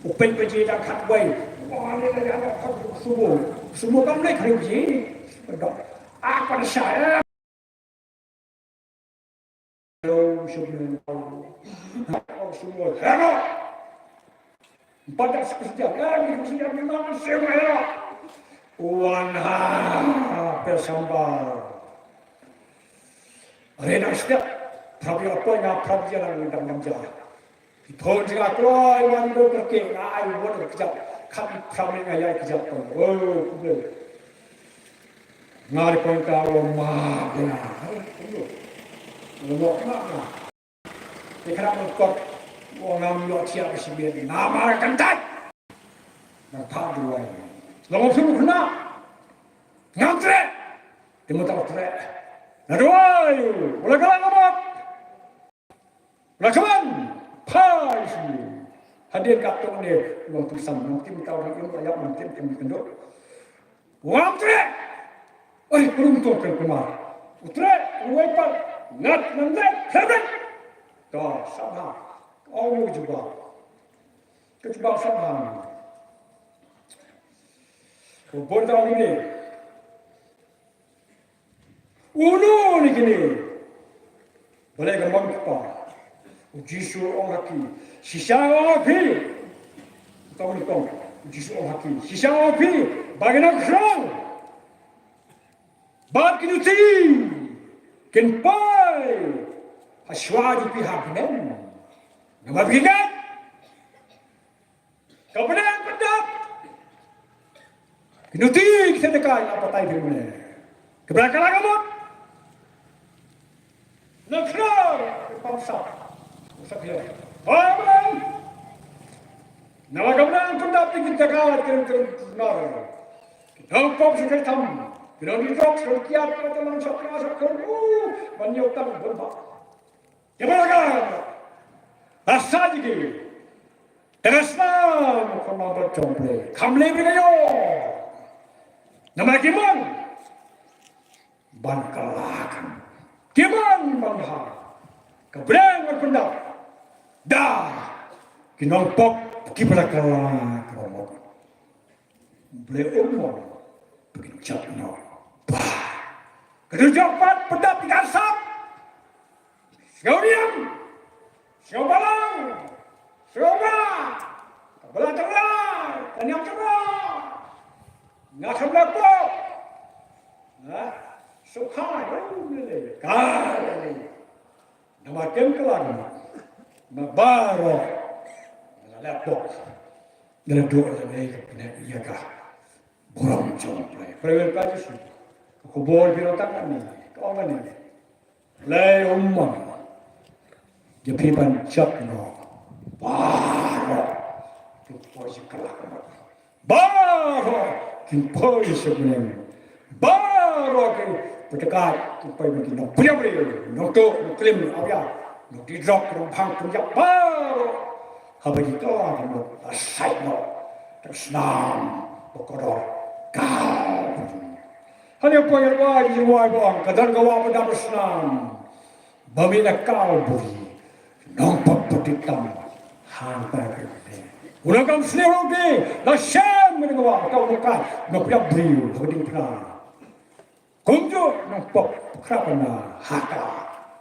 U peit ba jia dang khatwei. Wah, lei lei ïa nga khat sumo. Sumo kam lei khat jia. Dok. Ah, ban shai. Hello, sumo. Sumo. Hello. Badak sekejap lagi, sekejap memang semua. Wan ha, pe sambal. Rena sekejap, prabi apa yang prabi jalan dang dang jalan. Di pohon juga keluar, wan do kerke, ai wan kejap. Kami prabi ngayai kejap. Oh, kubel. Ngari pon ka lo ma bena. Lo ma bena. Te khnang ban kot, u ong ngam ïoh thiah ka shibit, namar ka kyntait. Nang phah duwai. Long shu khnang. Ngam treh. Te mynta u treh. Na duwai. U la khlad ka mut. U la kmen. Phai shu. Hadien katto ne, u ong tu sam, nang tim tau nang im ayap nang tim tim kynduh. Ngam treh. Oi, u rum to kan kumar. U treh, u wei pat. Ngat nang leh, khlem leh. To, sngap bha. Ong u jubab. Ka jubab sngap bha. U bun da ong ne. Uno ne kine. Balei ka mon kpa. U Jisu ong ha ki. Shisha ong ha phi. Tong ni tong. U Jisu ong ha ki. Shisha ong ha phi. Ba kin ym khrong. Bad kin ïohi. Kin poi. Ha shuwa jong phi ha bneng. Namar phi ngat. Ka bneng pyndap. Ki nuti ki sha jaka ïa batai phi mynne. Ki bneng ka la ka mut. Na khraw ki pamsap. Sap ïa. Ba bneng. Na la ka bneng pyndap ki jaka ki ring ki ring nar. Ki dang pop sha ka tam. Ki dang di drok sha kiat ka tam sha ka sha ka. Uh, ban ïoh tang bun ba. Ïa ba la ka. Rasa jiki. Tengah snam khun nongpynjah jong Blei. Kham lei bri ka ïoh. Namar ki mon. Ban kylla kan. Ki mon ban bha. Ka bneng ban pyndap. Da. Ki nongpop ki ba la kylla ka ba mut. Blei um mo. Pynjah noh. Bah. Ka dujok pat pyndap ïa ka sap. Sngewdiang. Sngewbalang. Sngewbha. Ka bala tynrai. Ka niam tynrai. Nga kham la pop. Ha? Sukha. Oh, lele. Ka Namar baroh nga la leh bok, nga la duh ïa ka bneng ïa ka burom jong U Blei. Pyrshah ïa ka Jisu. Ka khubor phi la tang hangne, ka ong hangne, Blei um mon ïa phi ban jot noh baroh ki poi sha ka lak. Baroh ki poi sha bneng. Baroh ki poi sha ka lak, ki poi, ki nongpdiang briew, nongtuh, nongklim, awria, nongdih drok, nongbhang, nongïap, baroh. Haba ki kylla ki mut, la sait noh da ka snam ba kordor Kalbari. Hangne poi ïa ka wah, ïa ka wah ba ong, ka don ka wah ba dap da ka snam. Ba mih na Kalbari, nongpop ba tip tam hangta ka. U nongkam sniew ruh te, la shem ka ding ka wah, ka u nongkam, nongpdiang briew ha ka diengphna. Kumjuh nongpop khraw na ha ka.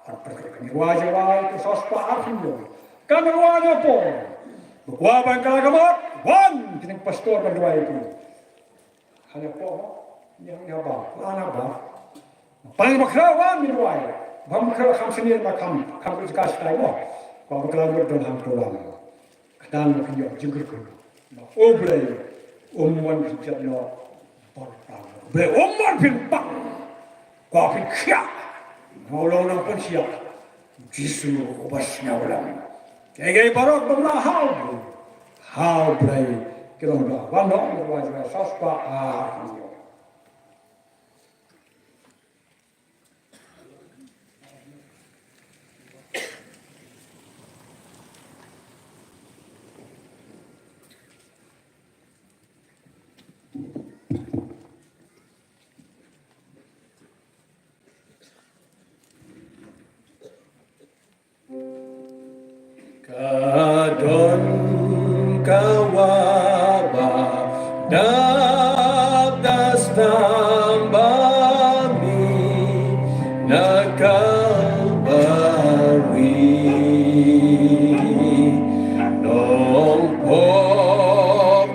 Wan pyrkhat ka nirwai jawai, ka saw spah arphew hynñiew. Ka nirwai na pop. Ba kwah ban kylla ka mat, wan, ki nong pastor ban duwai ïa ki. Hana pop, ïa, ïa ba, hana ba. Pang ba khraw wan nirwai. Bam khraw kham sniew ba kham, kham ka jaka stai mo. Ba ba khraw don hangto lang. Katan ba khyndiat jingkyrkhu. Ba U Blei um mon phin jot noh bor pang. U Blei um mon phin pang. Kwah phin khiah. Nga u long nongpynshai. Jisu uba sngewlem. Kiei kiei baroh ba la ha U Blei, ha U Blei ki long ba, ba noh, ba, ba, ba, saw spah, ah, Ka don ka wah ba dap da snam ba mih na Kalbari. Nongpop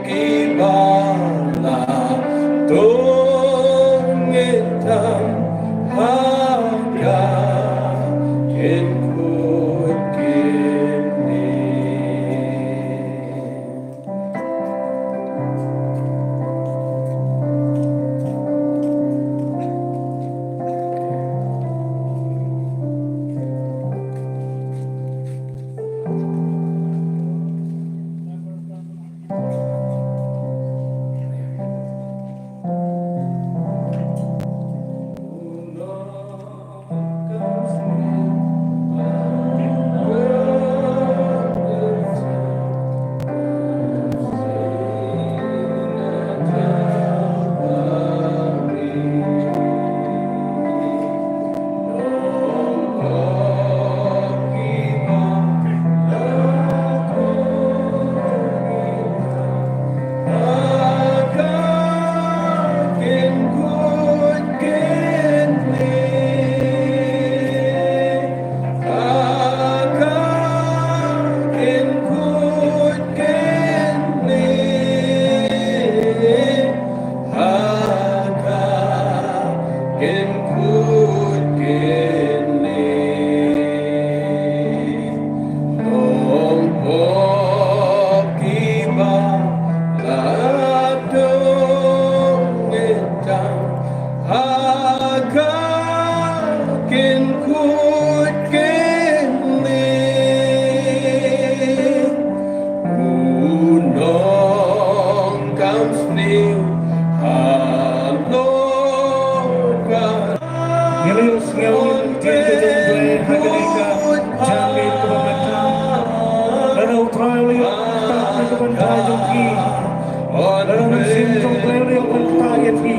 kiba la tong ngeit tam ha ka, kin kut kin mih. Ha ka kin kut kin mih. Nongpop kiba la tong ngeit tam ha ka, kin kut kin mih. U nongkam sniew halor ka. Ngi la ïohsngew ïa ka ktien ka jong U Blei ha kane ka janmiet kaba mynta. Lada U Trai u la ïoh tang na ka bynta jong phi, lada u mynsiem jong U Blei u la ïoh tang ïa phi,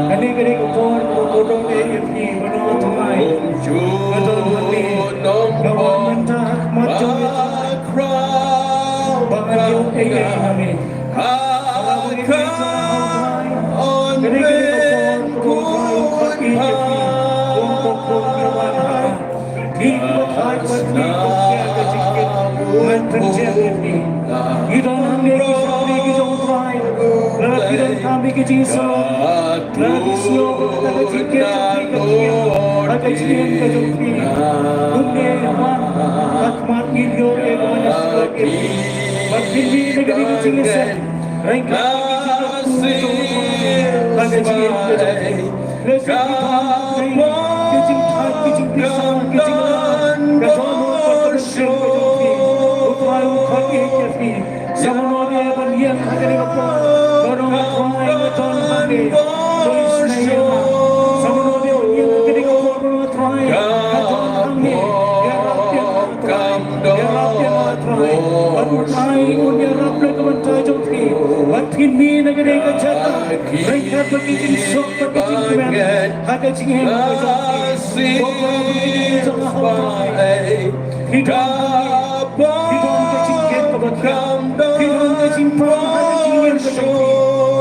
kane ka dei ka por kaba kordor ïa phi. Ba nong Trai, nga don hangne, nga wan mynta ha khmat jong me, ba ngan ïoh ei ei ha me. Haba ngi peit noh ha U Trai, kane ka dei ka por kaba U Trai u khot ïa phi, kum ko khun ngi wan ha me. Phi kiba khait bad phi kiba khia ka jingkit, ngan pynjah ïa phi. Ngi don hangne ki shakri ki jong U Trai. Lada phi donkam ïa ka jingsuk, lada phi sngew ba ka jingkit jong phi ka khiah ha ka jingim ka jong phi, kumne wan ha khmat ngi, ïoh ïa ka ban ïasuk ïa phi. Bad phin mih na kane ka jingïaseng ryngkat bad ka jingkyrkhu jong u Trai ha ka jingim ka jong phi. Lehse phi don ha ka jingthait, ka jingpisa, ka jingïaid, ka dohnud bad ka mynsiem ka jong phi. U Trai u khot ïa phi. Sa mano de ban ïeng ha kane ka por ba ong, A Trai, nga don hangne, to isynei ïa nga. Sa mano de ban ïeng ha kane ka por ba ong, A Trai, nga don hangne, ïarap ïa nga, A Trai, ïarap ïa nga, A Trai. Bad U Trai un ïarap na ka bynta jong phi. Bad phin mih na kane ka jaka ryngkat bad ka jingsuk bad ka jingkmen ha ka jingim ka jong phi. Ko Trai, phi don hangne, phi don ka jingkit kaba khiah, phi don ka jingpang ha ka jingim ka jong phi,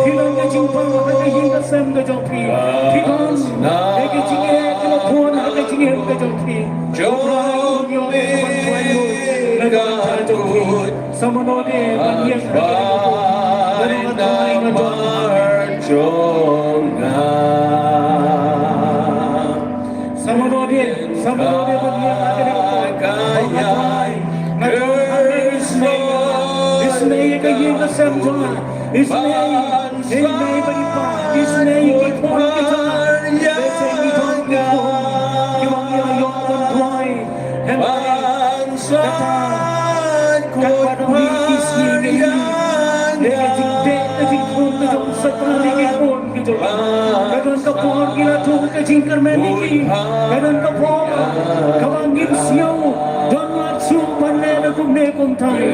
phi don ka jingpang ha ka ïing ka sem ka jong phi, phi don ka jingeh kaba bun ha ka jingim ka jong phi. Ko Trai, un ïoh ïa ka ban trei lut na ka bynta jong phi. Sa mano de ban ïeng ha kane ka por ba ong, A Trai, nga don. Sa mano de, sa mano de ban ïeng ha kane ka por ba ong, A Trai, nga don hangne, isynei ïa nga, isynei ïa ka ïing ka sem jong nga, isynei ïa i mei bad i pa, isynei ïa ki khun ki jong nga. Lehse ngi don ki khun kiba ngi la ïoh ban duwai, hynrei kata, katba dang mih ki sngi ngi ïohi ïa ka jingteh ka jingkhun ka jong u Satan ïa ki khun ki jong ngi. Ka don ka por ngi la thung ka jingkyrmen ïa ki. Ka don ka por kaba ngim sngew don lad shuh ban leh da kumne kumtai.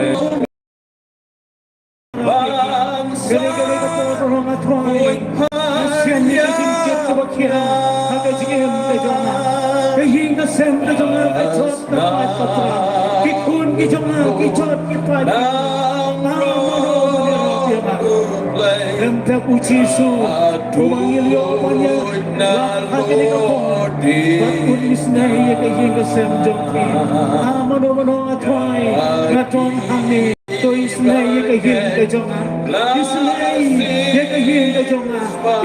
Kane, kane ka por ba ong, A Trai, nga sngewthuh ïa ka jingkit kaba khiah ha ka jingim ka jong nga. Ka ïing ka sem ka jong nga ka jot ka paid, A Trai. Ki khun ki jong nga ki jot ki paid. A mano ban ïarap ïa nga? Khlem pep U Jisu uba ngi la ïoh ban ïalap ha kane ka por, bad un isynei ïa ka ïing ka sem jong phi. A mano ban ong, A Trai, nga don hangne. To isynei ïa ka ïing ka jong nga. Isynei ïa ka ïing ka jong nga.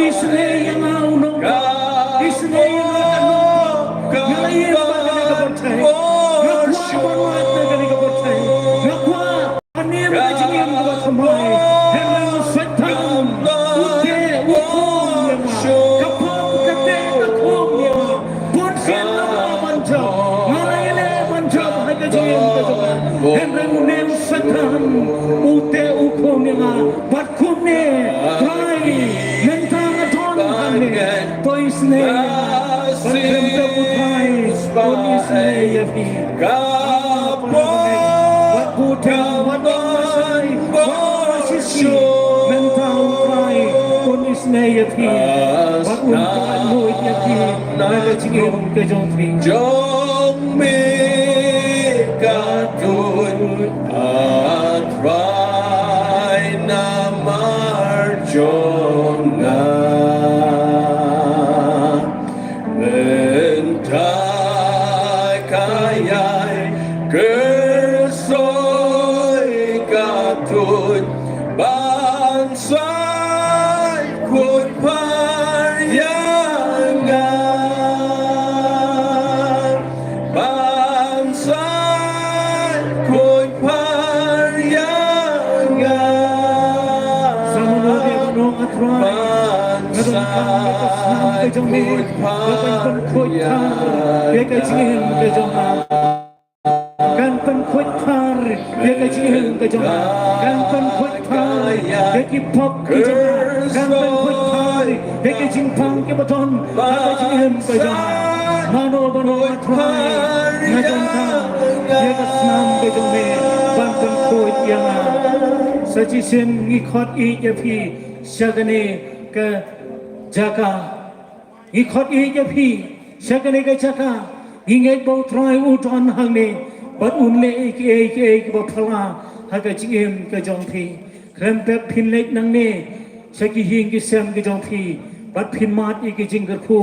Isynei ïa nga u nongpop. Isynei ïa nga ka nongpop. Nga la ïeng bad kane ka pyrthei. Nga kwah ban wad na kane ka pyrthei. Nga kwah ban im ka jingim kaba thymmai. Hynrei u Soitan u teh u khum ïa nga. Ka pop ka teh ka khum ïa nga. Bun sien nga la ban jop, nga la ïaleh ban jop ha ka jingim ka jong nga. Hynrei une u Satan u teh u khum ïa nga. Bad kumne, Trai, mynta nga don hangne, to isynei ïa nga. Bad khlem pep U Trai un isynei ïa phi. Wat bud, wat bud, wat bud, wat bud, mynta U Trai un isynei ïa phi. Bad un khlad lut ïa phi na ka jingim ka jong phi. Jong me ka dur, A Trai, namar jong nga. Mynta ka ïai kyrsoi ka tuid ban sa khuid phar ïa nga, ban sa khuid phar ïa nga. Sa mano de ban ong, A Trai, nga donkam ïa ka snam ka jong me, ka ban pynkhuid phar ïa ka jingim ka jong nga. Kan pynkhuid phar ïa ka jingim ka jong nga. Kan pynkhuid phar ïa ki pop ki jong nga. Kan pynkhuid phar ïa ki jingpang kiba don ha ka jingim ka jong nga. Mano ban ong, A Trai, nga donkam ïa ka snam ka jong me ban pynkhuid ïa nga. Sa shisien ngi khot ïeit ïa phi sha kane ka jaka. Ngi khot ïeit ïa phi sha kane ka jaka. Ngi ngeit ba U Trai u don hangne bad un leh ïa kiei kiei kiba phylla ha ka jingim ka jong phi. Khlem pep phin leit nangne sha ki ïing ki sem ki jong phi bad phin mad ïa ki jingkyrkhu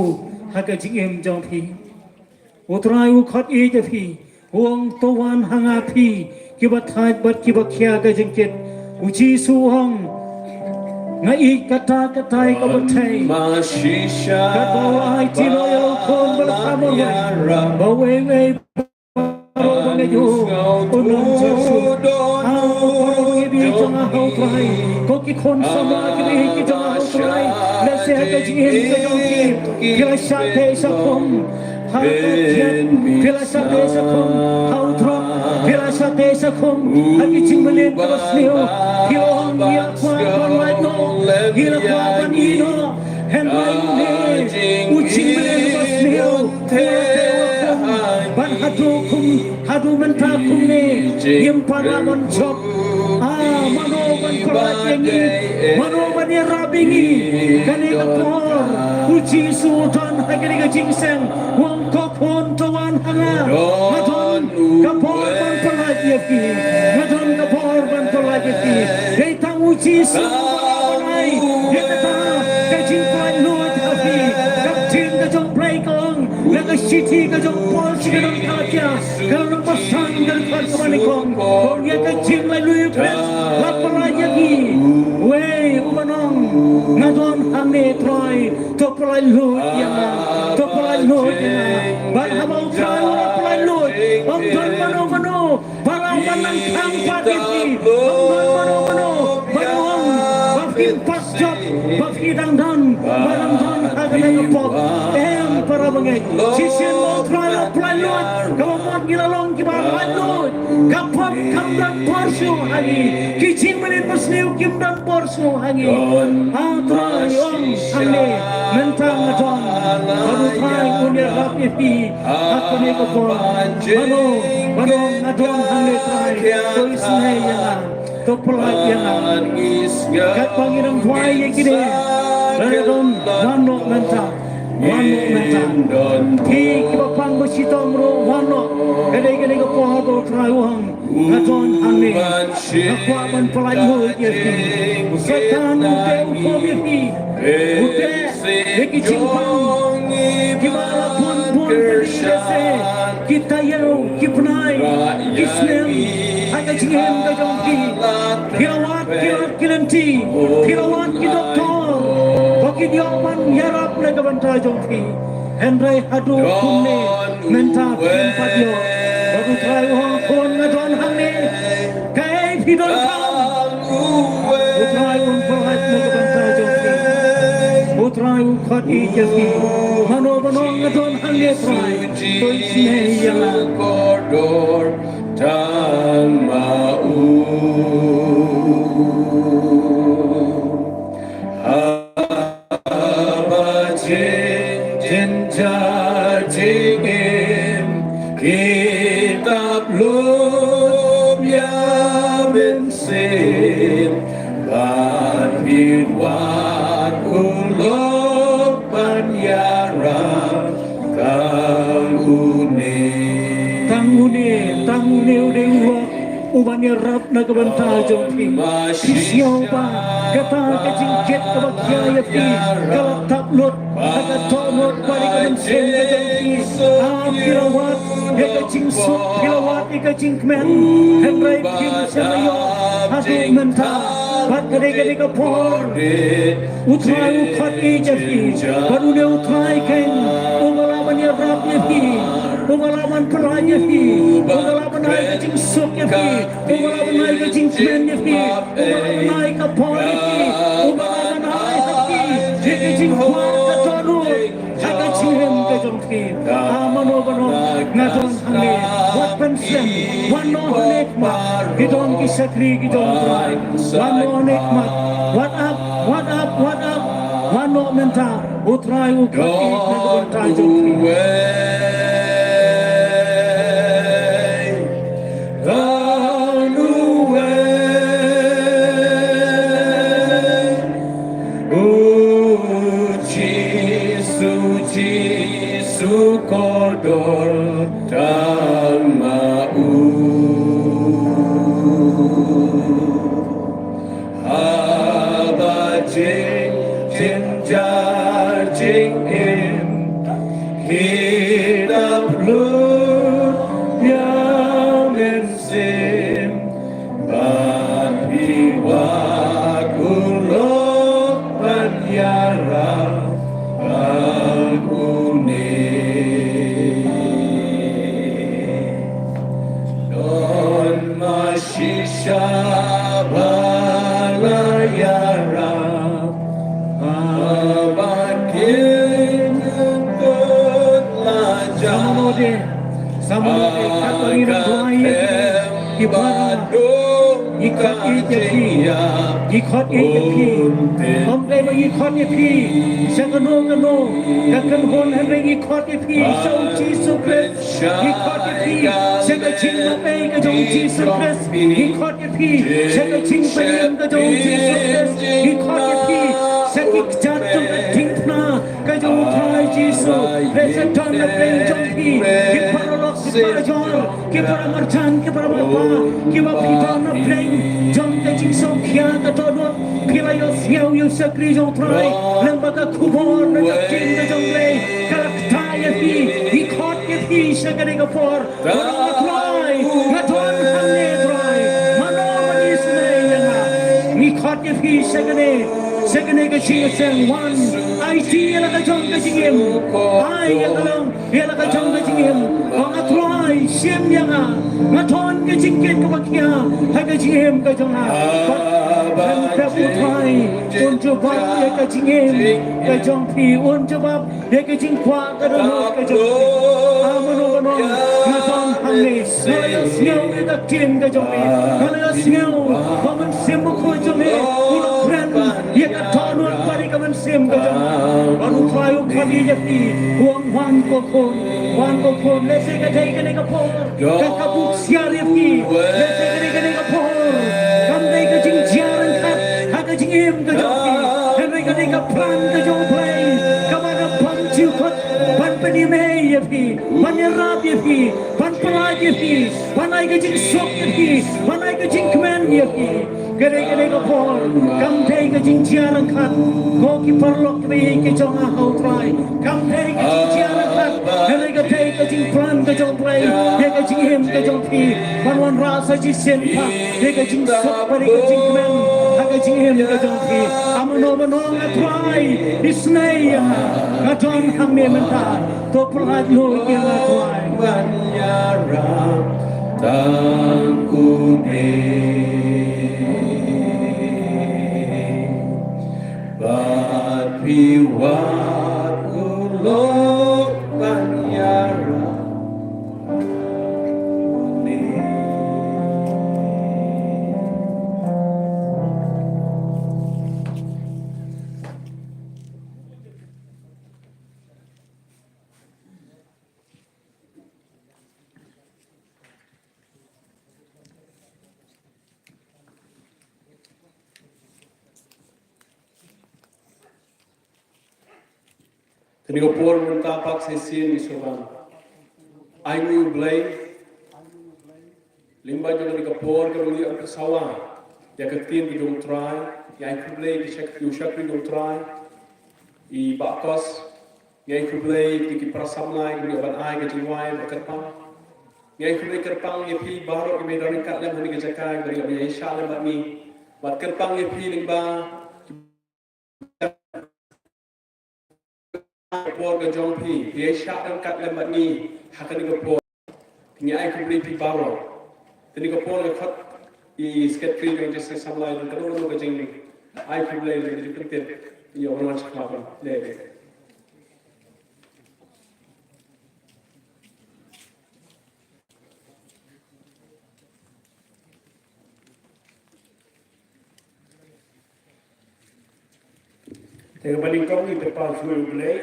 ha ka jingim jong phi. U Trai u khot ïeit ïa phi. U ong, to wan ha nga phi kiba thait bad kiba khia ka jingkit. U Jisu u ong, Nga ïeit kata katai kaba thei. Katba u la aiti noh ïa la u khun ba la kha marwei, ba uwei uwei baroh ba ngeit ha u un nang jied suk. Ah, baroh ba ngeit ha u jong nga ha u Trai, ko ki khun samla kiba ïeit ki jong nga ha u Trai, lehse ha ka jingim ka jong ki, ki la shah teh shah khum ha ka thiat, ki la shah teh shah khum ha u drok, ki la shah teh shah khum ha ki jingmlien kaba sniew. Ki la ong, ngi la kwah ban lait noh, ngi la kwah ban ïeh noh. Hynrei une u jingmlien kaba sniew u la teh u la khum bad haduh kum, haduh mynta kumne ngim pat lah ban jop. Ah, mano ban pynlait ïa ngi? Mano ban ïarap ïa ngi? Kane ka por u Jisu u don ha kane ka jingseng, u ong, ko khun, to wan ha nga. Nga don ka bor ban pynlait ïa phi. Nga don ka bor ban pynlait ïa phi. Dei tang u Jisu uba lah ban ai ïa kata ka jingpynlait luid ha phi. Ka ktien ka jong U Blei ka ong, na ka shithi ka jong u Paul sha ki nong Galatia, ka lynnong ba san, ka dkhot kaba nyngkong, ka ong, ïa ka jinglait luid U Khrist la pynlait ïa ngi. Wei uba ong, nga don hangne Trai, to pynlait luid ïa nga, to pynlait luid ïa nga. Bad haba U Trai u la pynlait luid, ym don mano mano ba lah ban nang khang pat ïa phi. Ym don mano mano ba lah ong ba phim pat jop, ba phi dang don, ba dang don ha kane ka pop. Em, para bangeit, shisien ba U Trai u la pynlait luid, kaba mut ngi la long kiba lait luid. Ka pop kam don bor shuh ha ngi, ki jingmlien basniew kim don bor shuh ha ngi. Ah, Trai, ong hangne, mynta nga don. Bad U Trai un ïarap ïa phi ha kane ka por. Mano, mano, nga don hangne Trai, to isynei ïa nga, to pynlait ïa nga. Katba ngi dang duwai ïa kine, lada don, wan noh mynta, wan noh mynta. Phi kiba pang ba shitom ruh, wan noh. Ka dei kane ka por ba U Trai u ong, nga don hangne. Nga kwah ban pynlait luid ïa phi. U Soitan u teh u khum ïa phi. U teh ïa ki jingpang kiba la bun bun, ki taïew, ki bnai, ki snem ha ka jingim ka jong phi. Ki la wad ki lad ki lynti, ki la wad ki doktor ba kin ïoh ban ïarap na ka bynta jong phi. Hynrei haduh kumne mynta phim pat ïoh. Bad U Trai u ong, khun, nga don hangne. Kaei phi donkam, U Trai un pynlait na ka bynta jong phi. U Trai u khot ïa phi. Mano ba ong, nga don hangne Trai, to isynei ïa nga. Kordor tang ma u. Haba jynjar jingim, ki tap lup ïa mynsiem, bad phi wad u lok ban ïarap tang une. Tang une, tang une u dei u lok uban ïarap na ka bynta jong phi. Phi sngew ba kata ka jingkit kaba khia ïa phi ka la tap lut ha ka dohnud bad ïa ka mynsiem ka jong phi. Ah, phi la wad ïa ka jingsuk, phi la wad ïa ka jingkmen. Hynrei phim shym la ïoh haduh mynta. Bad ka dei kane ka por U Trai u khot ïa phi. Bad une U Trai keiñ uba lah ban ïarap ïa phi, uba lah ban pynlait ïa phi, uba lah ban ai ka jingsuk ïa phi, uba lah ban ai ka jingkmen ïa phi, uba lah ban ai ka bor ïa phi, uba lah ban ai ha phi ïa ka jingkwah ka dohnud ha ka jingim ka jong phi. Ah, mano ba ong, nga don hangne, wat pynshlur, wan noh hangne khmat. Ki don ki shakri ki jong U Trai, wan noh hangne khmat. Wat ap, wat ap, wat ap. Wan noh mynta. U Trai u khot ïa phi na ka bynta jong phi. Gone away. U Jisu, Jisu kordor tang ma u. Haba jing, jynjar jingim ki dap lut ïa mynsiem, bad phi wad u lok Ka mut ka ba ngi nang duwai ïa ki para, ngi khot ïa phi, ngi khot ïa phi. Ym dei ba ngi khot ïa phi sha kano kano ka kynhun, hynrei ngi khot ïa phi sha u Jisu Khrist. Ngi khot ïa phi sha ka jingmabei ka jong u Jisu Khrist. Ngi khot ïa phi sha ka jingpynim ka jong u Jisu Khrist. Ngi khot ïa phi sha ki kjat jong ka jingpynbna ka jong u Trai Jisu. Lehse don na pdeng jong phi ki paralok, ki parajor, ki paramarjan, ki paramarpa, kiba phi don na pdeng jong ka jingsngewkhia ka dohnud. Phi la ïohsngew ïa u shakri jong u Trai lyngba ka khubor na ka ktien ka jong U Blei, ka la kta ïa phi. Ngi khot ïa phi sha kane ka por. Nga Trai, nga don hangne Trai. Mano ban isynei ïa nga? Ngi khot ïa phi sha kane, sha kane ka jingïaseng, wan aiti ïa la ka jong ka jingim. Ai ïa ka long ïa la ka jong ka jingim. Nga Trai, shim ïa nga. Nga don ka jingkit kaba khia ha ka jingim ka jong nga. Ban pep U Trai un jubab ïa ka jingim ka jong phi, un jubab ïa ka jingkwah ka dohnud ka jong phi. A mano mano nga don hangne, nga la ïohsngew ïa ka ktien ka jong phi. Nga la ïohsngew ba u Mynsiem Bakhuid jong phi u la kren ïa ka dohnud bad ïa ka mynsiem ka jong phi. Bad U Trai u khot ïa phi, u ong, wan ko khun, wan ko khun. Lehse ka dei kane ka por ka, ka buk siar ïa phi. Lehse ka dei kane ka por kam dei ka jingjia ryngkat ha ka jingim ka jong phi, hynrei ka dei ka plan ka jong U Blei kaba la bam jingkhot ban pynim ïa phi, ban ïarap ïa phi, ban pyllait ïa phi, ban ai ka jingsuk ïa phi, ban ai ka jingkmen ïa phi. Ka dei kane ka por kam dei ka jingjia ryngkat, ko ki paralok kiba ïeit ki jong nga ha U Trai. Kam dei ka jingjia ryngkat, hynrei ka dei ka jingplan ka jong U Blei ïa ka jingim ka jong phi. Ban wanrah sa shisien pat ïa ka jingsuk bad ïa ka jingkmen ha ka jingim ka jong phi. A mano mano nga Trai, isynei ïa nga, nga don hangne mynta. To pyllait lut ïa nga Trai. Ban ïarap tang une. Bad phi wad u lok ban ïarap une. Kane ka por mynta pat sa shisien ngi sngewbha. Ai nguh ïa U Blei lyngba jong kane ka por kaba ngi ïoh ban sawa ïa ka ktien ka jong U Trai, ïa ka khublei ka shak-, ïa u shakri jong U Trai i Bah Kos. Ngi ai khublei ïa ki para samla kiba ïoh ban ai ka jingrwai bad kyrpang. Ngi ai khublei kyrpang ïa phi baroh kiba don ryngkat lem ha kane ka jaka, kiba ïoh ban ïaishah lem bad ngi. Bad kyrpang ïa phi lyngba ka por ka jong phi, phi ïaishah ryngkat lem bad ngi ha kane ka por. Ngi ai khublei phi baroh. Te kane ka por nga khot i secretary jong ka samla, ka don ka jing ai khublei, ka jingpyntip. Ïa, wan wan shakhmat. Le. Te kaba nyngkong ngi kyrpad sha U Blei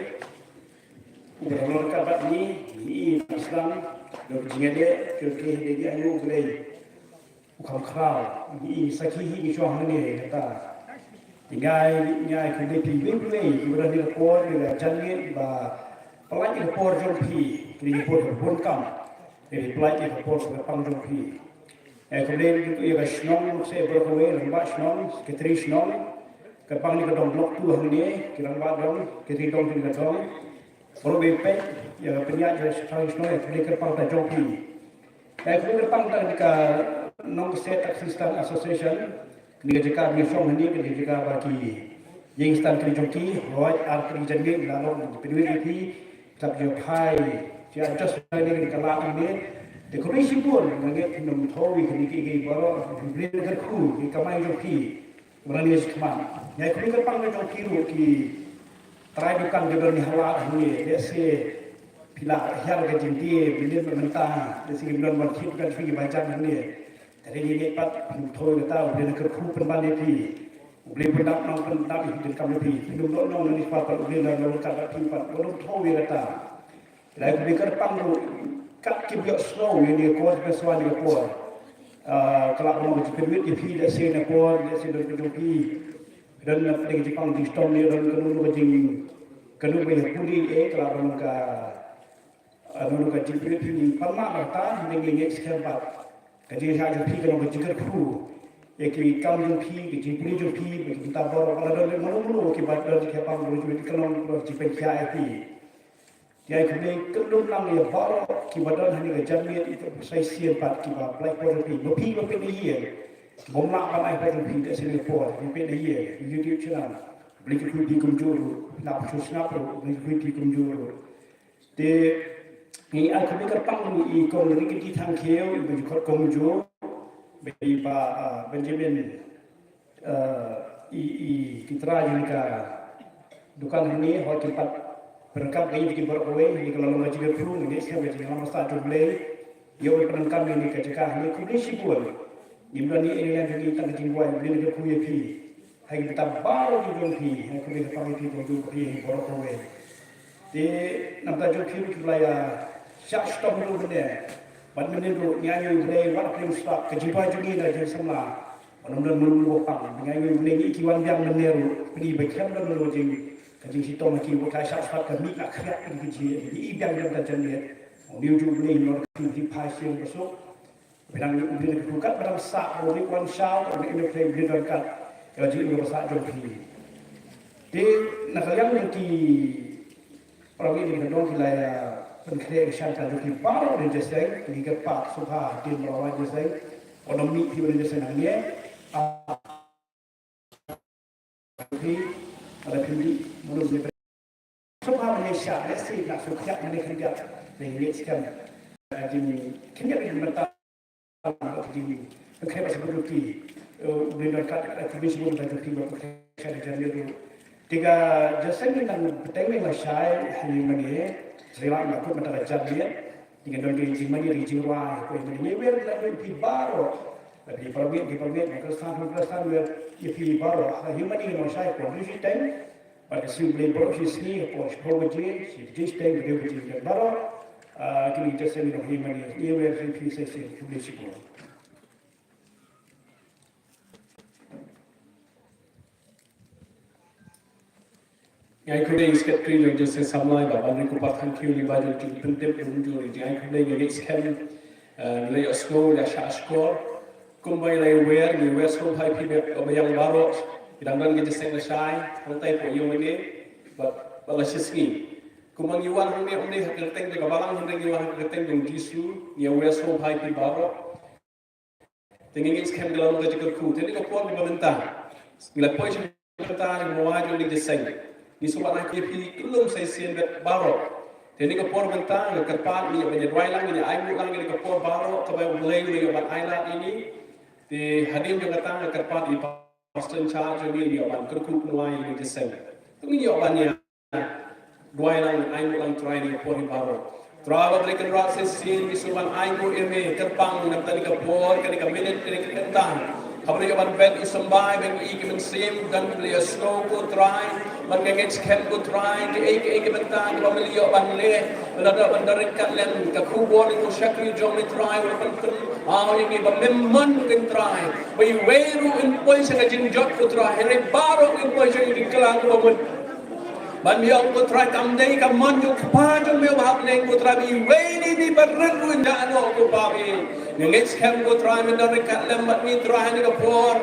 uba la long ryngkat bad ngi, ngi i ba sdang da ka jingïadei, te ngi ai nguh U Blei u kham khraw, ngi i sakhi hi ngi shong hangne kata. Te ngi ai, ngi ai khublei phi U Blei, uba la long ryngkat bad ngi, la jan ngi ba pyllait ïa ka por jong phi, kane ka por ka bun kam, te pyllait ïa ka por ka pang jong phi. Eh, khublei ïa ka shnong, se baroh kawei, rangbah shnong, secretary shnong, kyrpang ïa ka dong block two hangne, ki rangbah dong, ki ri dong, ki dong. Baroh kawei peit ïa ka pynïaid ïa ka shnong, ïa khublei kyrpang ta jong phi. Eh, khublei kyrpang ta ka Nongkset Taxi Stand Association, kane ka jaka ba ngi shong hangne, kane ka jaka ba ki ïeng stand kane jong ki, hooid, ar tylli ki jingïeng, la long pynwit ïa phi, Tap ïa phai, ïa adjust phai ne ka lad ne. Te khublei shibun, nga ngeit phin ym thaw ïa kine kiei kiei baroh, phin pynlong kyrkhu, ki kamai jong phi. Ba la leit shakhmat. Nga khublei kyrpang jong phi ruh ki trai dukan kiba don ha lad hangne, lehse phi la hiar ka jingdie mynnin mynta, da shisien don ban khit kan phi ba jan hangne. Te ngi ngeit pat phin thaw ïa kata, U Blei un kyrkhu pynban ïa phi. U Blei un pyndap nong pyndap ïa phi, donkam ïa phi. Phin ym doh nong nangne pat, U Blei un long ryngkat bad phi pat, un thaw ïa kata. Lai khublei kyrpang ruh kat kiba ïohsngew ïa kane ka por, kiba sngewsih ïa kane ka por. Ah, ka lah ban long ka jingpynwit ïa phi, lehse na ka por, lehse don ka jong phi. Don na pdeng ka jingpang jingshitom ne don kano kano ka jing, kano kano ka jingpuli, eh, ka lah ban long ka, ah, kano kano ka jingpynwit phi, pan mah kata, hynrei ngi ngeit skhem pat ka jingshah jong phi ka long ka jingkyrkhu ïa ki kam jong phi, ka jingpuli jong phi, ka jingpynta baroh, ka la don mano mano kiba don jingkhia pang, ka long ka jingpynkhiah ïa phi. Te ai khublei khyllung lang ïa baroh kiba don ha kane ka janmiet, ïa ki sa shisien pat kiba pynlait por jong phi, ma phi ba peit na ïing, bym lah ban ai por jong phi da shisien por, ba peit na ïing, YouTube channel. Khublei kyrkhu ïa phi kumjuh ruh, na phi shu sngap ruh, khublei kyrkhu ïa phi kumjuh ruh. Te ngi ai khublei kyrpang ïa i Kong Rikiti Thangkhiew, iba ju khot kumjuh, ba i Bah, ah, Benjamin, eh, i, i, ki trai jong ka dukan hangne, hooid, kim pat pynryngkap ïa ki baroh kawei, ïa ka la long ka jingkyrkhu, ngi ngeit skhem ka jingïalam ba sah jong U Blei. Ïa u pyndonkam ïa kane ka jaka hangne, khublei shibun. Ngim don ei ei jong ngi tang ka jingduwai, U Blei un kyrkhu ïa phi. Ha ki bynta baroh ki jong phi, ha khublei kyrpang ïa phi kumjuh, ïa phi baroh kawei. Te na ka bynta jong phi ruh kiba la ïa shah shitom ruh mynne. Bad mynne ruh ngi ainguh ïa U Blei, wat ha pdeng shrap, ka jingduwai jong ngi na ka jingsamla. Ban ym don mano mano ba pang, ngi ainguh ïa U Blei, ngi ki wan biang mynne ruh, phi ba khlem don mano jing, ka jingshitom ha ki, wat la shah shitom ka mih ka khriat phi ka jing, ngi i biang ïa ka janmiet. Ong ngi ju U Blei, ngi ong ka jingphai shisien basuk. Ba nang U Blei u kyrkhu kat ba dang sah, U Blei wan shaw, U Blei u kyrkhu, U Blei don kat ïa ka jingim ba sah jong phi. Te na ka liang jong ki para bangeit, ki don ki la ïa pynkhreh ïa ka shan ka jong ki baroh, Ri Joseng, ki kyrpad sngewbha hadien ba la wan Joseng, ba ym mih phi ba Ri Joseng hangne. Ah, phi, ada phi di, mano phi. Sngewbha ban ïa shah, lehse na shu khriat mane khyndiat, ne ngeit skhem. Ka jingkhyndiat ka jingmynta, ka jingkhyndiat ba shu pynduh ki, eh, U Blei un don kat, eh, ka jingshibun ka jong phi ba phi khyndiat ka jingmynta ruh. Te ka Joseng ngi nang bteng ngi la shai, ha ïing mane, srila na kut mynta ka janmiet. Ngi don ki jingmane, ki jingrwai, ko ïa mane wer la wer phi baroh. La phi para bangeit, ki para bangeit, Khristan, Khristan wer ïa phi baroh. Ha ïing mane ngi nang shai ko hynriew shiteng. Bad ka sngi U Blei baroh shi sngi, ko shiphew baje, shi baje shiteng, hynriew baje shiteng baroh. Ah, kine ki jingïaseng ngi nang ïa mane, ïa wer ïa phi sa shisien, khublei shibun. Ngi ai khublei ïa i Secretary jong Jingïaseng Samla, i Bah Banrikupar Thangkhiew, lyngba jong ki jingpyntip jong u, ngi ai khublei, ngi ngeit skhem, eh, ngi la ïohsngew, la shah shkor. Kumba i la ïawer, ngi wer sngewbha ïa phi ba, ba ïeng baroh, ki dang don ki jingïaseng lashai, hangtai hapoh ïing mane, bad, bad la shisngi. Kumba ngi wan hangne, hangne ha ka kyrteng jong ka balang, hynrei ngi wan ha ka kyrteng jong u Jisu, ngi ïawer sngewbha ïa phi baroh. Te ngi ngeit skhem ka la long ka jingkyrkhu. Te kane ka por kaba mynta, ngi la poi sha ka bynta jong ka wai jong ka jingïaseng. Ngi sngewbha ban ai khublei ïa phi kyllum sa shisien bad baroh. Te kane ka por mynta nga kyrpad ngi ïa ban ïa duwai lang, ngi ïa ainguh lang ïa kane ka por baroh kaba U Blei u la ïa ban ai lad ïa ngi. Te hadien jong kata nga kyrpad ïa i Pastor in charge jong ngi ïa ban kyrkhu pynduwai ïa ka jingïaseng. Te ngi ïa ban ïa duwai lang, ainguh lang Trai ïa kane ka por hi baroh. Trai Blei Kynrad, sa shisien ngi sngewbha ban ainguh ïa me kyrpang na kane ka por, kane ka minit, kane ka kynta. Haba ngi ïa ban beh ïa u symbai, ban ïa ki mynsiem, ban ïa sngew ko Trai, ban ngeit skhem ko Trai, kiei kiei ki bynta kiba me la ïa ban leh, lada ban da ryngkat lem ka khubor ïa u shakri jong me Trai, u la pynpaw ïa ngi ba mem mon ko Trai, ba iwei ruh un poi sha ka jingjot ko Trai, hynrei baroh un poi sha ka jingkhlaiñ kaba mut. Ban ïa ong ko Trai kam dei ka mon jong u Kpa jong me uba ha bneng ko Trai, ba iwei na ngi baroh ruh un ïa noh ko Kpa me. Ngi ngeit skhem ko Trai men da ryngkat lem bad ngi Trai ha kane ka por.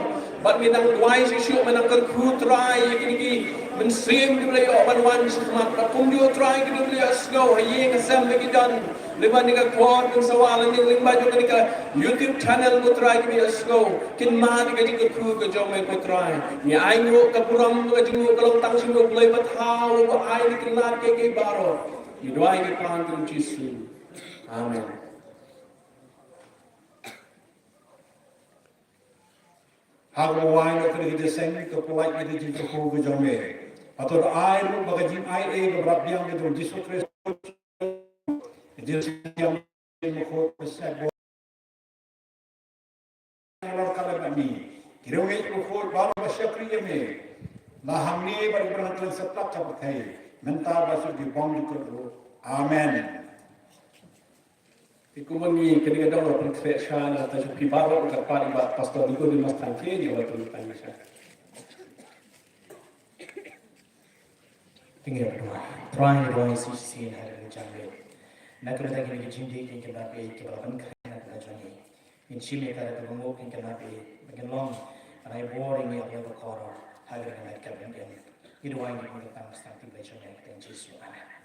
Bad ngi nang duwai shisha, ngi nang kyrkhu Trai ïa kine ki mynsiem kiba la ïoh ban wan shakhmat, bad kumjuh Trai kine kiba la ïohsngew ha ïing ha sem ba ki don lyngba kane ka khor pynsawa lane lyngba jong kane ka YouTube channel ko Trai kiba ïohsngew. Kin mad ïa ka jingkyrkhu ka jong me ko Trai. Ngi ainguh ka burom ka jingnguh ka long tang sha me U Blei Bathaw uba ai ïa ki lad kiei kiei baroh. Ngi duwai ngi pan ha u Jisu. Amen. Ha kaba wai ïa kane ka jingïaseng, to pynlait ïa ka jingkyrkhu ka jong me. Hato da ai ruh ba ka jingai ei kaba rap biang ka jong u Jisu Khrist. Jil siang mo ko pesek bo. Lor kala bani. Kiro ngi ko ko ba ba shakri ye me. La hamni ba ibrahim kan seplak ka pathai. Menta ba su di bong di ko. Amen. Iku mangi kini ka dong la pun kre sha na ta jupi baru ka pari ba pastor Nicodemus Tangke ni wa tu tanya sha. Tinggal berdoa. Trai doa isi isi hari ini jangwe. Na kena tak ini jindi kin kena pe ke balapan kena kena jangwe. In shime kara ke banguk kin kena pe bagian long. Anai bor ini apa yang berkoror. Hari ini nak kena pe. Ini doa ini pun tentang mustang tiba jangwe dan Yesus. Amen.